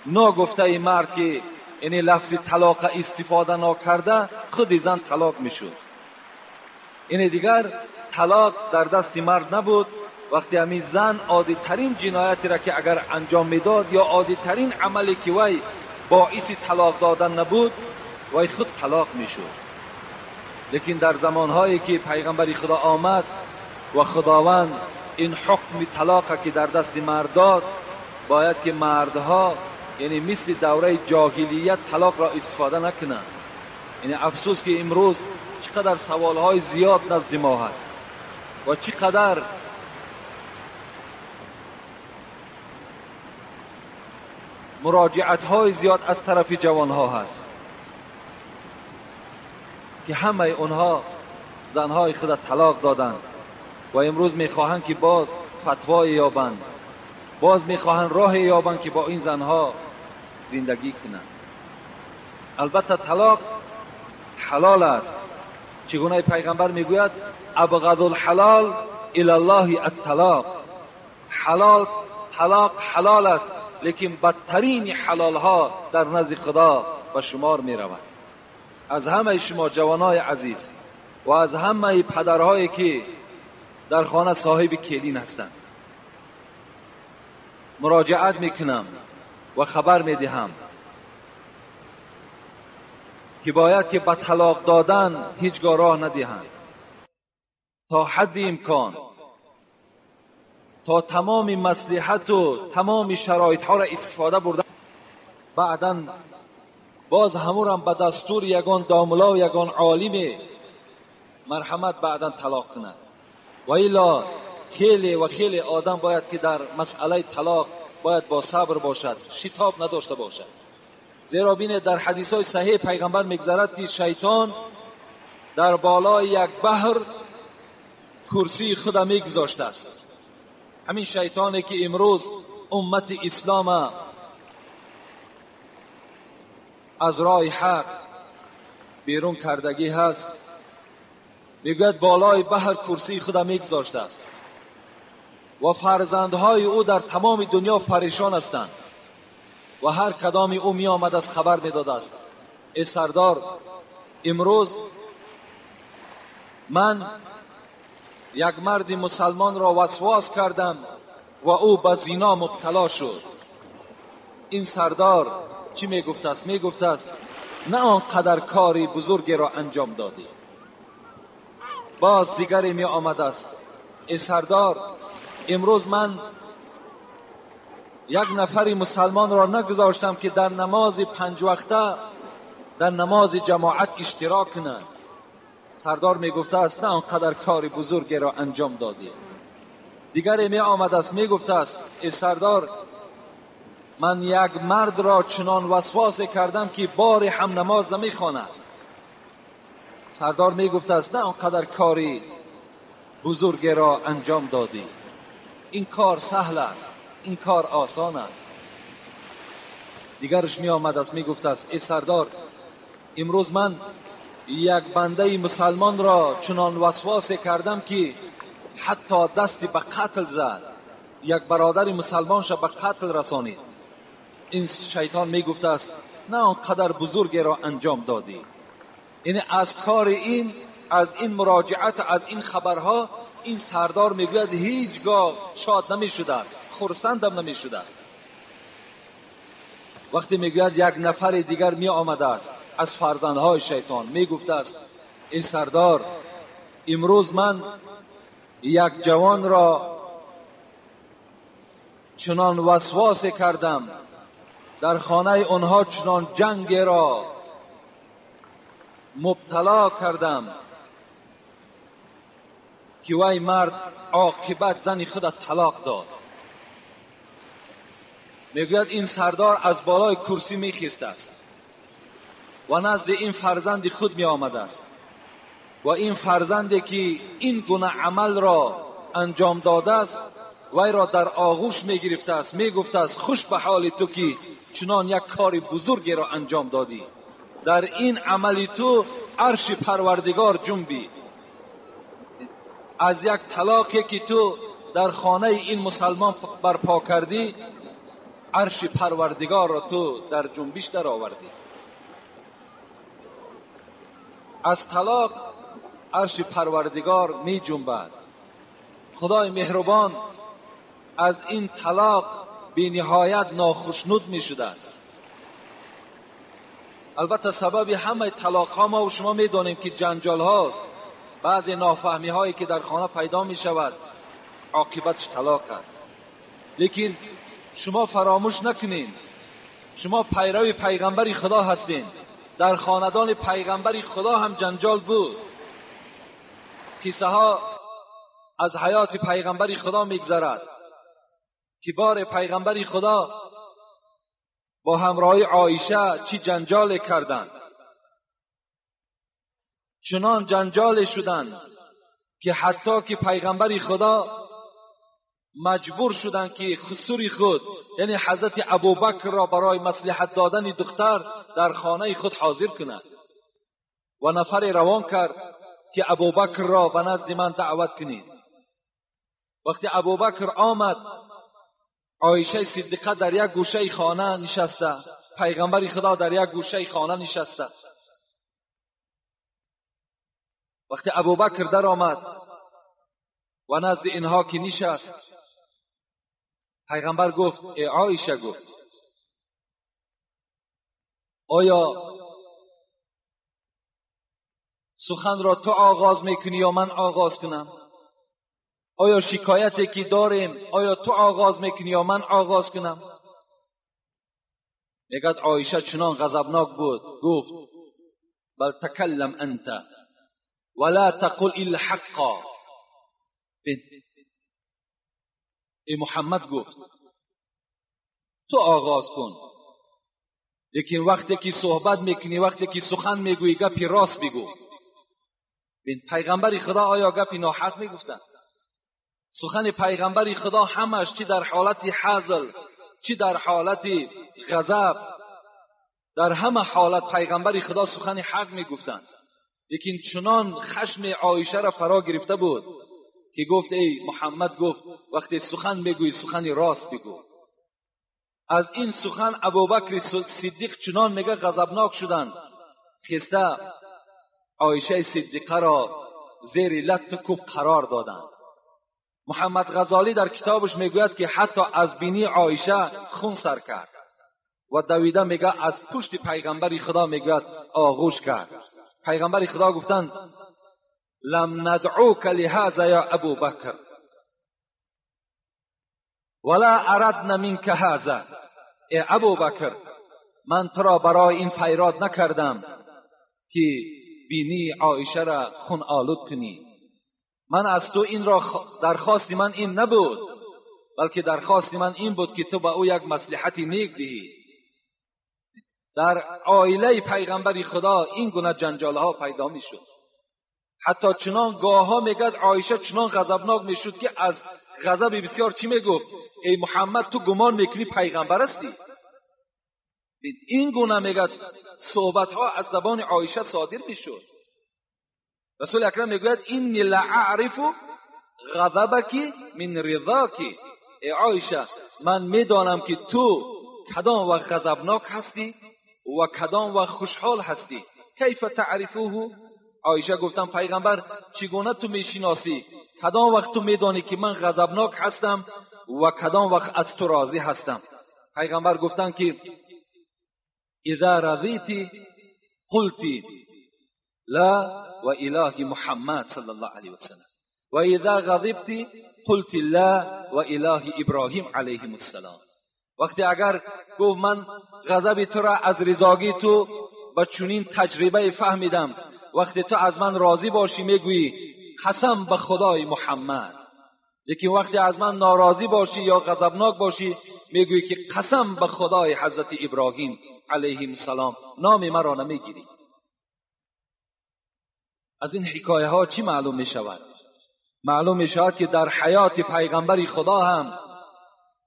نا گفته مرد که یعنی لفظ طلاق استفاده نکرده، خود زن طلاق میشد. یعنی دیگر طلاق در دست مرد نبود. وقتی همین زن عادی ترین جنایتی را که اگر انجام میداد یا عادی ترین عملی که وی باعث طلاق دادن نبود، وی خود طلاق میشد. لیکن در زمانهایی که پیغمبر خدا آمد و خداوند این حکم طلاق که در دست مرد داد، باید که مردها یعنی مثل دوره جاهلیت طلاق را استفاده نکنند. یعنی افسوس که امروز چقدر سوالهای زیاد نزد ما هست و چقدر مراجعت های زیاد از طرف جوانها هست که همه اونها زنهای خود طلاق دادند و امروز میخواهند که باز فتوای یابند، باز میخواهند راه یابند که با این زنها زندگی کنند. البته طلاق حلال است. چگونه پیغمبر میگوید ابغض الحلال الی الله الطلاق. حلال، طلاق حلال است، لیکن بدترین حلال ها در نزد خدا به شمار می رود. از همه شما جوانای عزیز و از همه پدرهایی که در خانه صاحب کلین هستند مراجعت میکنم و خبر میدهم که باید که به طلاق دادن هیچگاه راه ندهند، تا حد امکان، تا تمام مصلحت و تمام شرایط ها را استفاده برده، بعدا باز همورم به دستور یگان داملا و یگان عالم مرحمت بعدا طلاق کند. و الا خیلی و خیلی آدم باید که در مسئله طلاق باید با صبر باشد، شتاب نداشته باشد. زیرا بینه در حدیث های صحیح پیغمبر میگذرد که شیطان در بالای یک بحر کرسی خود میگذاشته است. همین شیطانی که امروز امت اسلام از راه حق بیرون کردگی هست، میگوید بالای بحر کرسی خود میگذاشته است و فرزندهای او در تمام دنیا پریشان هستند و هر کدام او می آمد از خبر میداد است ای سردار، امروز من یک مرد مسلمان را وسواس کردم و او به زنا مبتلا شد. این سردار چی میگفت است؟ میگفت است نه آنقدر کاری بزرگی را انجام دادی. باز دیگری می آمد است ای سردار، امروز من یک نفری مسلمان را نگذاشتم که در نماز 5 وقته در نماز جماعت اشتراک کند. سردار می گفته است نه آنقدر کار بزرگی را انجام دادی. دیگری می آمد است می گفته است ای سردار، من یک مرد را چنان وسواس کردم که بار هم نماز نمی خواند. سردار می گفته است نه آنقدر کاری بزرگی را انجام دادی. این کار سهل است، این کار آسان است. دیگرش می آمد است می گفت است ای سردار، امروز من یک بنده مسلمان را چنان وسواس کردم که حتی دستی به قتل زد، یک برادر مسلمانش به قتل رسانید، این شیطان میگفته است نه آنقدر بزرگی را انجام دادی. یعنی از کار این، از این مراجعت، از این خبرها، این سردار میگوید هیچگاه شاد نمیشده است، خرسندم نمیشده است. وقتی میگوید یک نفر دیگر می آمده است از فرزندهای شیطان، میگفته است این سردار، امروز من یک جوان را چنان وسواس کردم، در خانه آنها چنان جنگ را مبتلا کردم که وی مرد عاقبت زن خود طلاق داد. میگوید این سردار از بالای کرسی میخیست است و نزد این فرزند خود می آمده است و این فرزندی که این گونه عمل را انجام داده است وی را در آغوش می گرفته است، می گفته است خوش به حال تو که چنان یک کار بزرگی را انجام دادی، در این عمل تو عرش پروردگار جنبی. از یک طلاقی که تو در خانه این مسلمان برپا کردی، عرش پروردگار را تو در جنبش در آوردی. از طلاق عرش پروردگار می جنبد. خدای مهربان از این طلاق بی نهایت ناخشنود می شده است. البته سبب همه طلاق ها ما و شما می دانیم که جنجال هاست، بعضی نافهمی هایی که در خانه پیدا می شود عاقبتش طلاق است. لیکن شما فراموش نکنین، شما پیرو پیغمبر خدا هستین. در خاندان پیغمبر خدا هم جنجال بود. قصه ها از حیات پیغمبر خدا میگذرد که بار پیغمبر خدا با همراهی عایشه چی جنجال کردند، چنان جنجال شدند که حتی که پیغمبر خدا مجبور شدند که خسور خود، یعنی حضرت ابوبکر را برای مصلحت دادن دختر در خانه خود حاضر کند و نفر روان کرد که ابوبکر را به نزد من دعوت کنید. وقتی ابوبکر آمد، عایشه صدیقه در یک گوشه خانه نشسته، پیغمبر خدا در یک گوشه خانه نشسته. وقتی ابوبکر در آمد و نزد اینها که نشست، پیغمبر گفت ای عایشه، گفت آیا سخن را تو آغاز میکنی یا من آغاز کنم؟ آیا شکایتی که داریم آیا تو آغاز میکنی یا من آغاز کنم؟ میگد عایشه چنان غضبناک بود، گفت بل تکلم انت ولا تقل الا حقا. ای محمد، گفت تو آغاز کن، لیکن وقتی که صحبت میکنی، وقتی که سخن میگویی، گپی راست بگو. پیغمبر خدا آیا گپی ناحق میگفتن؟ سخن پیغمبر خدا همش چی در حالت حزل، چی در حالت غضب، در همه حالت پیغمبر خدا سخن حق میگفتند. لیکن چنان خشم عایشه را فرا گرفته بود که گفت ای محمد، گفت وقتی سخن بگویی سخن راست بگو. از این سخن ابوبکر صدیق چنان میگه غضبناک شدند، خسته عایشه صدیقه را زیر لط کوب قرار دادند. محمد غزالی در کتابش میگوید که حتی از بینی عایشه خون سر کرد و دویده میگه از پشت پیغمبر خدا میگوید آغوش کرد. پیغمبر خدا گفتند لم ندعوک لهذا یا ابو بکر ولا اردنا منک هذا. ای ابو بکر، من تو را برای این فیراد نکردم که بینی عایشه را خون آلود کنی. من از تو این را درخواست من این نبود، بلکه درخواست من این بود که تو به او یک مصلحت نیک دهی. در عائله پیغمبر خدا این گونه جنجال ها پیدا می شد. حتی چنان گاه ها میگد عایشه چنان غضبناک میشد که از غضب بسیار چی میگفت؟ ای محمد، تو گمان میکنی پیغمبر هستی؟ این گونه میگد صحبت ها از زبان عایشه صادر میشد. رسول اکرم میگوید اینی لأعرف غضبك من رضاك. ای عایشه، من میدانم که تو کدام وقت غضبناک هستی و کدام وقت خوشحال هستی. کیف تعرفوه؟ عایشه گفتم پیغمبر چگونه تو میشناسی؟ کدام وقت تو میدانی که من غضبناک هستم و کدام وقت از تو راضی هستم؟ پیغمبر گفتن که اذا رضیتی قلتی لا و اله محمد صلی الله علیه و سلم و اذا غضبتی قلت لا و اله ابراهیم علیه السلام. وقتی اگر گفت من غضب تو را از رضاگی تو با چنین تجربه فهمیدم، وقتی تو از من راضی باشی میگویی قسم به خدای محمد، لیکن وقتی از من ناراضی باشی یا غضبناک باشی میگویی که قسم به خدای حضرت ابراهیم علیه السلام، نام مرا نمیگیری. از این حکایه ها چی معلوم میشود؟ معلوم میشود که در حیات پیغمبر خدا هم،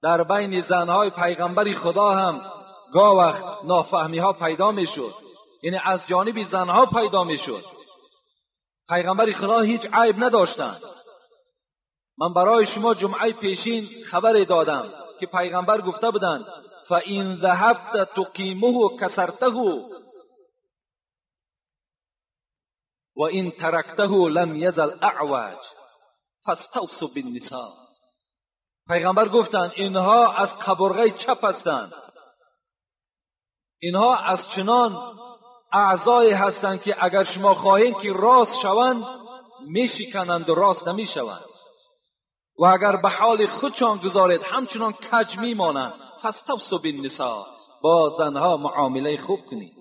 در بین زنهای پیغمبر خدا هم گاه وقت نافهمی ها پیدا میشد، یعنی از جانب زنها پیدا میشد. پیغمبر خدا هیچ عیب نداشتند. من برای شما جمعه پیشین خبر دادم که پیغمبر گفته بودند فَإِنْ ذَهَبْتَ تُقِيمُهُ كَسَرْتَهُ وَإِنْ تَرَكْتَهُ لَمْ يَزَلْ أَعْوَجَ فَاسْتَوْصُوا بِالنِّسَاء. پیغمبر گفتند اینها از قبرغه چپ هستند، اینها از چنان اعضایی هستند که اگر شما خواهید که راست شوند میشکنند و راست نمیشوند، و اگر به حال خودشان گذارید همچنان کج میمانند. فاستوصوا بالنساء، با زنها معامله خوب کنید.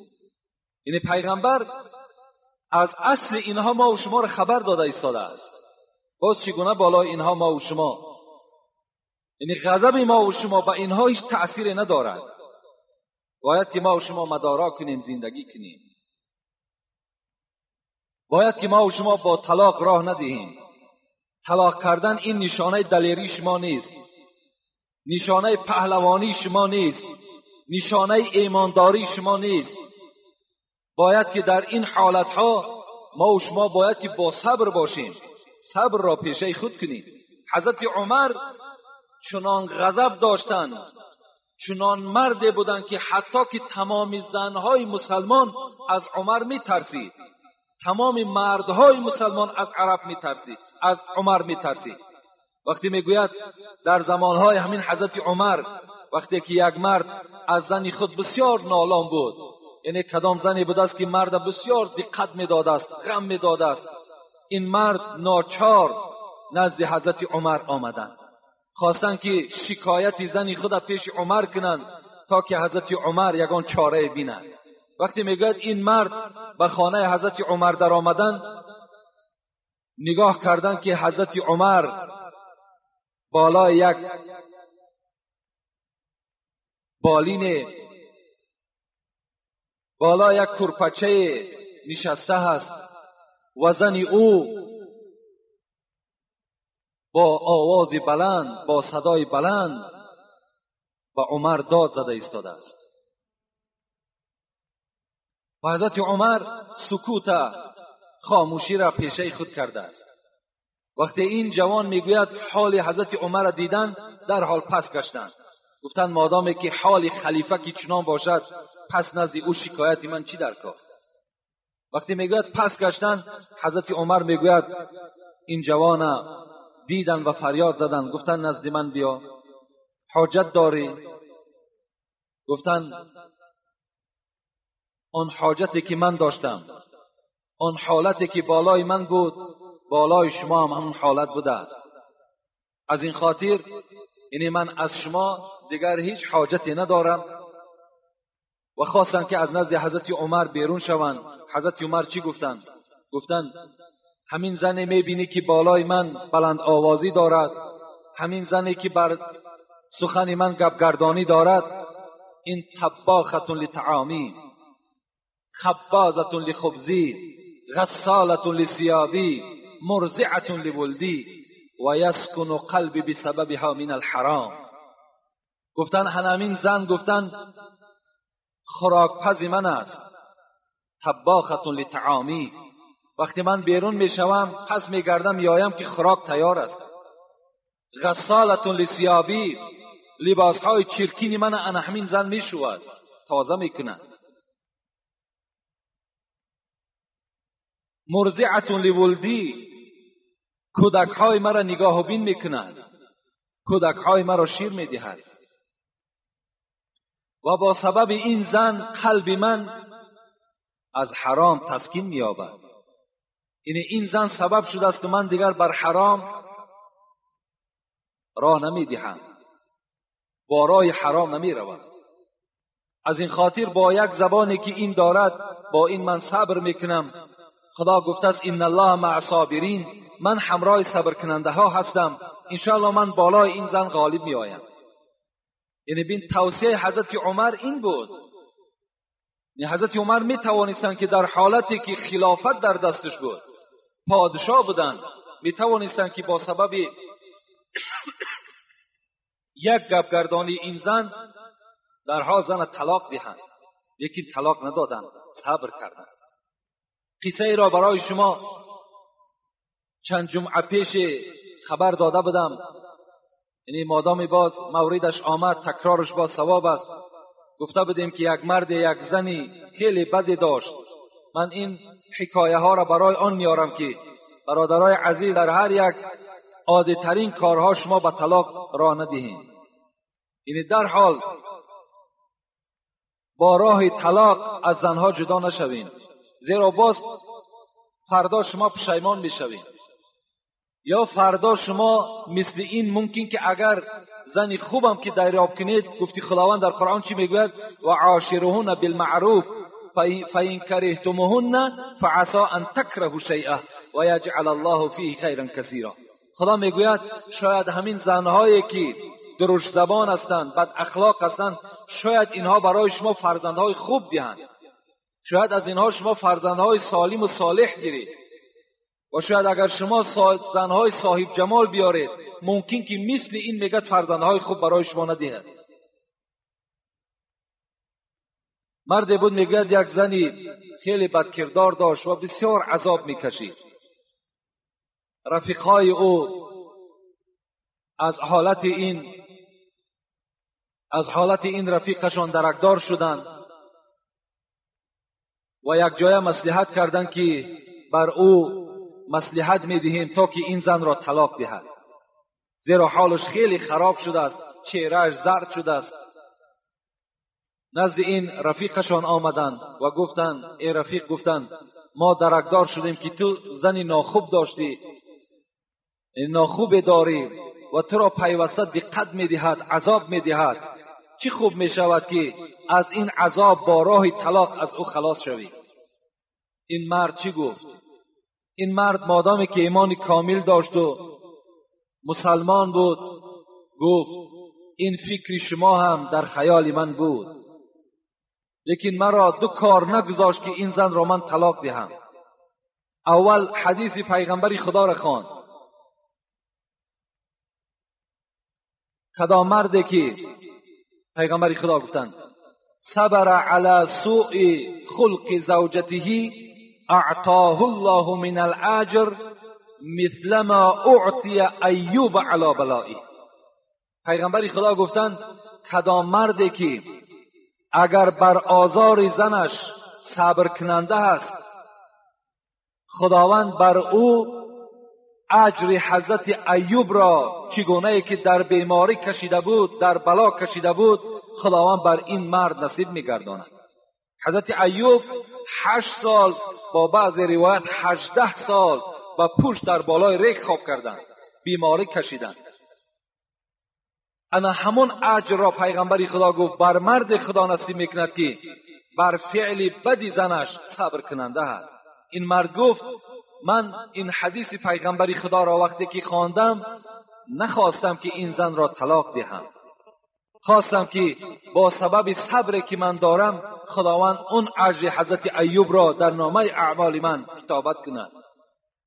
یعنی پیغمبر از اصل اینها ما و شما را خبر داده ایستاده است. باز چگونه بالای اینها ما و شما، یعنی غضب ما و شما به اینها هیچ تأثیری ندارد. باید که ما و شما مدارا کنیم، زندگی کنیم. باید که ما و شما با طلاق راه ندهیم. طلاق کردن این نشانه دلیری شما نیست، نشانه پهلوانی شما نیست، نشانه ایمانداری شما نیست. باید که در این حالتها ما و شما باید که با صبر باشیم، صبر را پیشه خود کنیم. حضرت عمر چنان غضب داشتند، چنان مرد بودند که حتی که تمام زنهای مسلمان از عمر میترسید، تمام مردهای مسلمان از عرب میترسید، از عمر میترسید. وقتی میگوید در زمانهای همین حضرت عمر، وقتی که یک مرد از زن خود بسیار نالان بود، یعنی کدام زنی بود است که مرد بسیار دقت میداد است، غم میداد است، این مرد ناچار نزد حضرت عمر آمدند، خواستند که شکایت زن خود پیش عمر کنند تا که حضرت عمر یگان چاره بیند. وقتی میگوید این مرد به خانه حضرت عمر در آمدن، نگاه کردند که حضرت عمر بالای یک بالین، بالای یک کرپچه نشسته هست و زن او با آواز بلند، با صدای بلند با عمر داد زده ایستاده است. و حضرت عمر سکوت، خاموشی را پیشه خود کرده است. وقتی این جوان میگوید حال حضرت عمر را دیدن، در حال پس گشتند، گفتند مادامی که حال خلیفه که چنان باشد، پس نزد او شکایت من چی در کار؟ وقتی میگوید پس گشتند، حضرت عمر میگوید این جوان دیدن و فریاد زدن، گفتن نزد من بیا، حاجت داری؟ گفتن آن حاجتی که من داشتم، آن حالتی که بالای من بود، بالای شما هم همون حالت بوده است. از این خاطر یعنی من از شما دیگر هیچ حاجتی ندارم. و خواستن که از نزد حضرت عمر بیرون شوند. حضرت عمر چی گفتند؟ گفتند همین زنی میبینی که بالای من بلند آوازی دارد، همین زنی که بر سخن من گپگردانی دارد، این طباخة لطعامی، خبازة لخبزی، غسالة لثيابی، مرضعة لولدی و یسکن قلبی بسببها من الحرام. گفتن همین زن، گفتن خوراکپز من است، طباخة لطعامی، وقتی من بیرون میشوم پس میگردم میایم که خوراک تیار است. غسالة لثیابی، لباسهای چرکین من انا همین زن میشود، تازه میکند. مرضعة لولدی، کودکهای مرا نگاه و بین میکند، کودکهای مرا شیر میدهد. و با سبب این زن قلب من از حرام تسکین مییابد. یعنی این زن سبب شده است من دیگر بر حرام راه نمیدهم، با راه حرام نمیروم. از این خاطر با یک زبانی که این دارد با این من صبر میکنم. خدا گفته است ان الله مع الصابرین، من همراه صبر کننده ها هستم، انشاءالله من بالای این زن غالب می آیم. یعنی بین توصیه حضرت عمر این بود. یعنی حضرت عمر می توانستند که در حالتی که خلافت در دستش بود، پادشاه بودند، می توانستند که با سبب یک گپ گردانی این زن در حال زن طلاق دهند، لیکن طلاق ندادند، صبر کردند. قصه ای را برای شما چند جمعه پیش خبر داده بودم، یعنی مادامی باز موردش آمد تکرارش باز ثواب است. گفته بودیم که یک مرد یک زنی خیلی بدی داشت. من این حکایه ها را برای آن میارم که برادرای عزیز در هر یک عادی ترین کارها شما به طلاق راه ندهید. یعنی در حال با راه طلاق از زنها جدا نشوین، زیرا باز فردا شما پشیمان میشوید، یا فردا شما مثل این ممکن که اگر زنی خوبم که دریاب کنید، گفتی خداوند در قرآن چی میگوید؟ و عاشرهن بالمعروف فإن کرهتموهن فعسى ان تکرهوا شیئا و یجعل الله فیه خیرا کثیرا. خدا میگوید شاید همین زنهایی که درشت زبان هستند، بد اخلاق هستند، شاید اینها برای شما فرزندهای خوب دهند، شاید از اینها شما فرزندهای سالم و صالح گیرید، و شاید اگر شما زنهای صاحب جمال بیارید ممکن که مثل این میگد فرزندهای خوب برای شما ندهد. مرد بود میگوید یک زنی خیلی بدکردار داشت و بسیار عذاب میکشید. رفیقهای او از حالت این رفیقشان درکدار شدند و یک جای مصلحت کردند که بر او مصلحت میدهیم تا که این زن را طلاق دهد، زیرا حالش خیلی خراب شده است، چهرهش زرد شده است. نزد این رفیقشان آمدند و گفتند ای رفیق، گفتند ما درکدار شدیم که تو زنی ناخوب داشتی، ناخوب داری و تو را پیوسته دقت میدهد، عذاب میدهد، چی خوب میشود که از این عذاب با راه طلاق از او خلاص شوی. این مرد چی گفت؟ این مرد مادامی که ایمان کامل داشت و مسلمان بود گفت این فکر شما هم در خیال من بود، لیکن مرا دو کار نگذاشت که این زن را من طلاق دهم. اول حدیث پیغمبر خدا را خواند، کدام مردی که پیغمبر خدا گفتند صبر علی سوء خلق زوجته اعطاه الله من الاجر مثل ما اعطی ایوب علی بلائه. پیغمبر خدا گفتند کدام مردی که اگر بر آزار زنش صبر کننده است، خداوند بر او اجر حضرت ایوب را چگونه که در بیماری کشیده بود، در بلا کشیده بود، خداوند بر این مرد نصیب می‌گرداند. حضرت ایوب 8 سال، با بعض روایت 18 سال با پوش در بالای ریگ خواب کردند، بیماری کشیدند. انا همون اجر را پیغمبر خدا گفت بر مرد خدا نصیب میکند که بر فعل بدی زنش صبر کننده است. این مرد گفت من این حدیث پیغمبر خدا را وقتی که خواندم نخواستم که این زن را طلاق دهم، خواستم که با سبب صبر که من دارم خداوند اون اجر حضرت ایوب را در نامه اعمال من کتابت کند.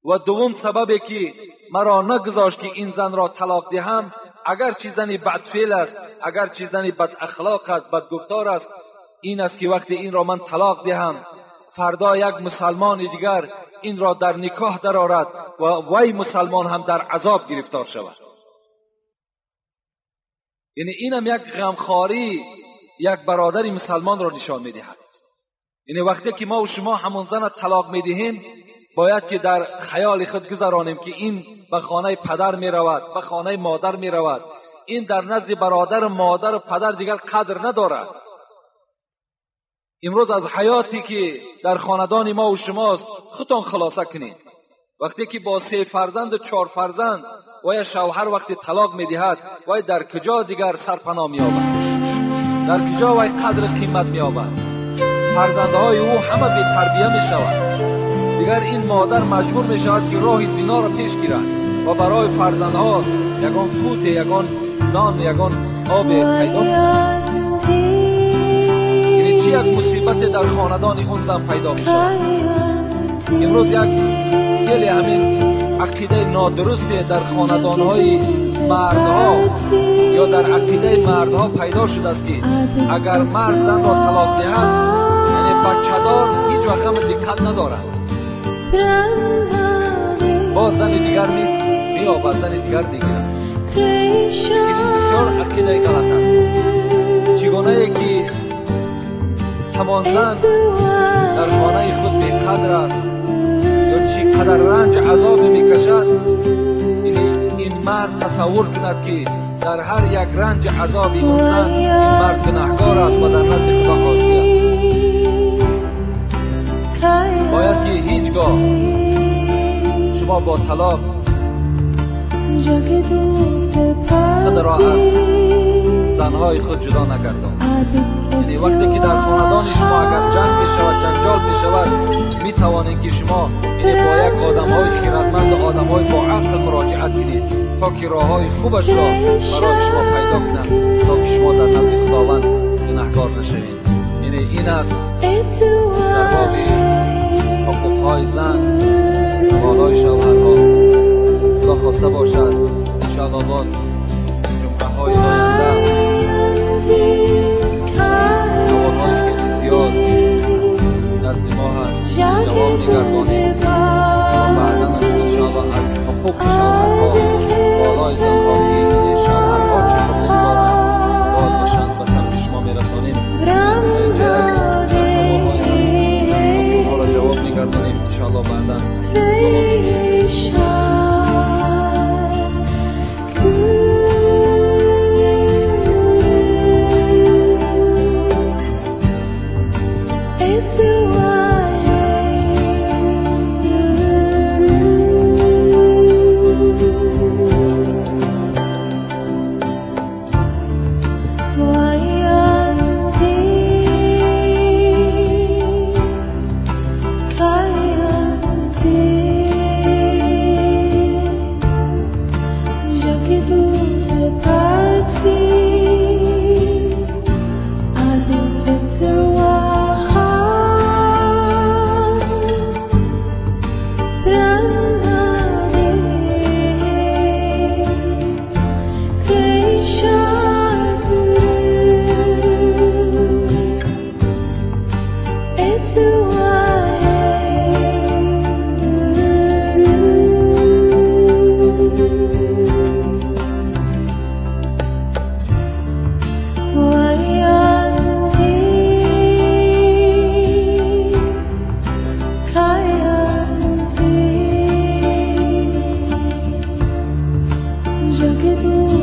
و دوم سببی که مرا نگذاشت که این زن را طلاق دهم، اگر چی زنی بدفعل است، اگر چی زنی بد اخلاق است، بد گفتار است، این است که وقتی این را من طلاق دهم فردا یک مسلمان دیگر این را در نکاح درآورد و وی مسلمان هم در عذاب گرفتار شود. یعنی اینم یک غمخواری یک برادر مسلمان را نشان میدهد. یعنی وقتی که ما و شما همون زن طلاق میدهیم، باید که در خیال خود گذرانیم که این به خانه پدر میرود، به خانه مادر میرود، این در نزد برادر، مادر و پدر دیگر قدر ندارد. امروز از حیاتی که در خاندان ما و شماست خودتان خلاصه کنید. وقتی که با 3 فرزند و 4 فرزند و یا شوهر وقتی طلاق میدهد، وای در کجا دیگر سرپناه مییابد؟ در کجا وای قدر قیمت مییابد؟ فرزندهای او همه بی تربیه میشود. دیگر این مادر مجبور میشود که راه زنا را پیش گیرد و برای فرزندها یگان قوت، یگان نان، یگان آب پیدا کند. یعنی چی یک مصیبت در خاندان اون زن پیدا میشود؟ امروز یک خیلی همین عقیده نادرستی در خاندانهای مردها یا در عقیده مردها پیدا شده است که اگر مرد زن را طلاق دهد، یعنی بچه دار هیچ وقت هم دقت ندارد، باز زن دیگر می‌یابد، زن دیگر می‌گیرد. لیکن این بسیار عقیده غلط است. چگونه که همان زن در خانه خود بی‌قدر است یا چی قدر رنج عذاب میکشد، این مرد تصور کند که در هر یک رنج عذاب اون زن این مرد گناهکار است و در نزد خدا عاصی است. باید که هیچگاه شما با طلاق خود را از زنهای خود جدا نگردانید. یعنی وقتی که در خاندان شما اگر جنگ میشود، جنجال میشود، میتوانید که شما یعنی با یک آدمهای خیرتمند و آدمهای با عقل مراجعت کنید تا که راههای خوبش را برای شما پیدا کنند تا که شما در نزد خداوند گناهکار نشوید. یعنی این است در باب حقوقهای زن بالای شوهرها. خدا خواسته باشد انشاءالله باز جمعه های آینده سوالهای خیلی زیاد نزد ما هست جواب می‌گردانیم و بعدا انشاءالله از حقوق شوهرها بالای زنها که یعنی شوهرها چه حقوق دارند باز باشند و سمت شما میرسانیم. اینجا چند سوالهایی هست اونها را جواب می‌گردانیم انشاءالله بعدا. Look at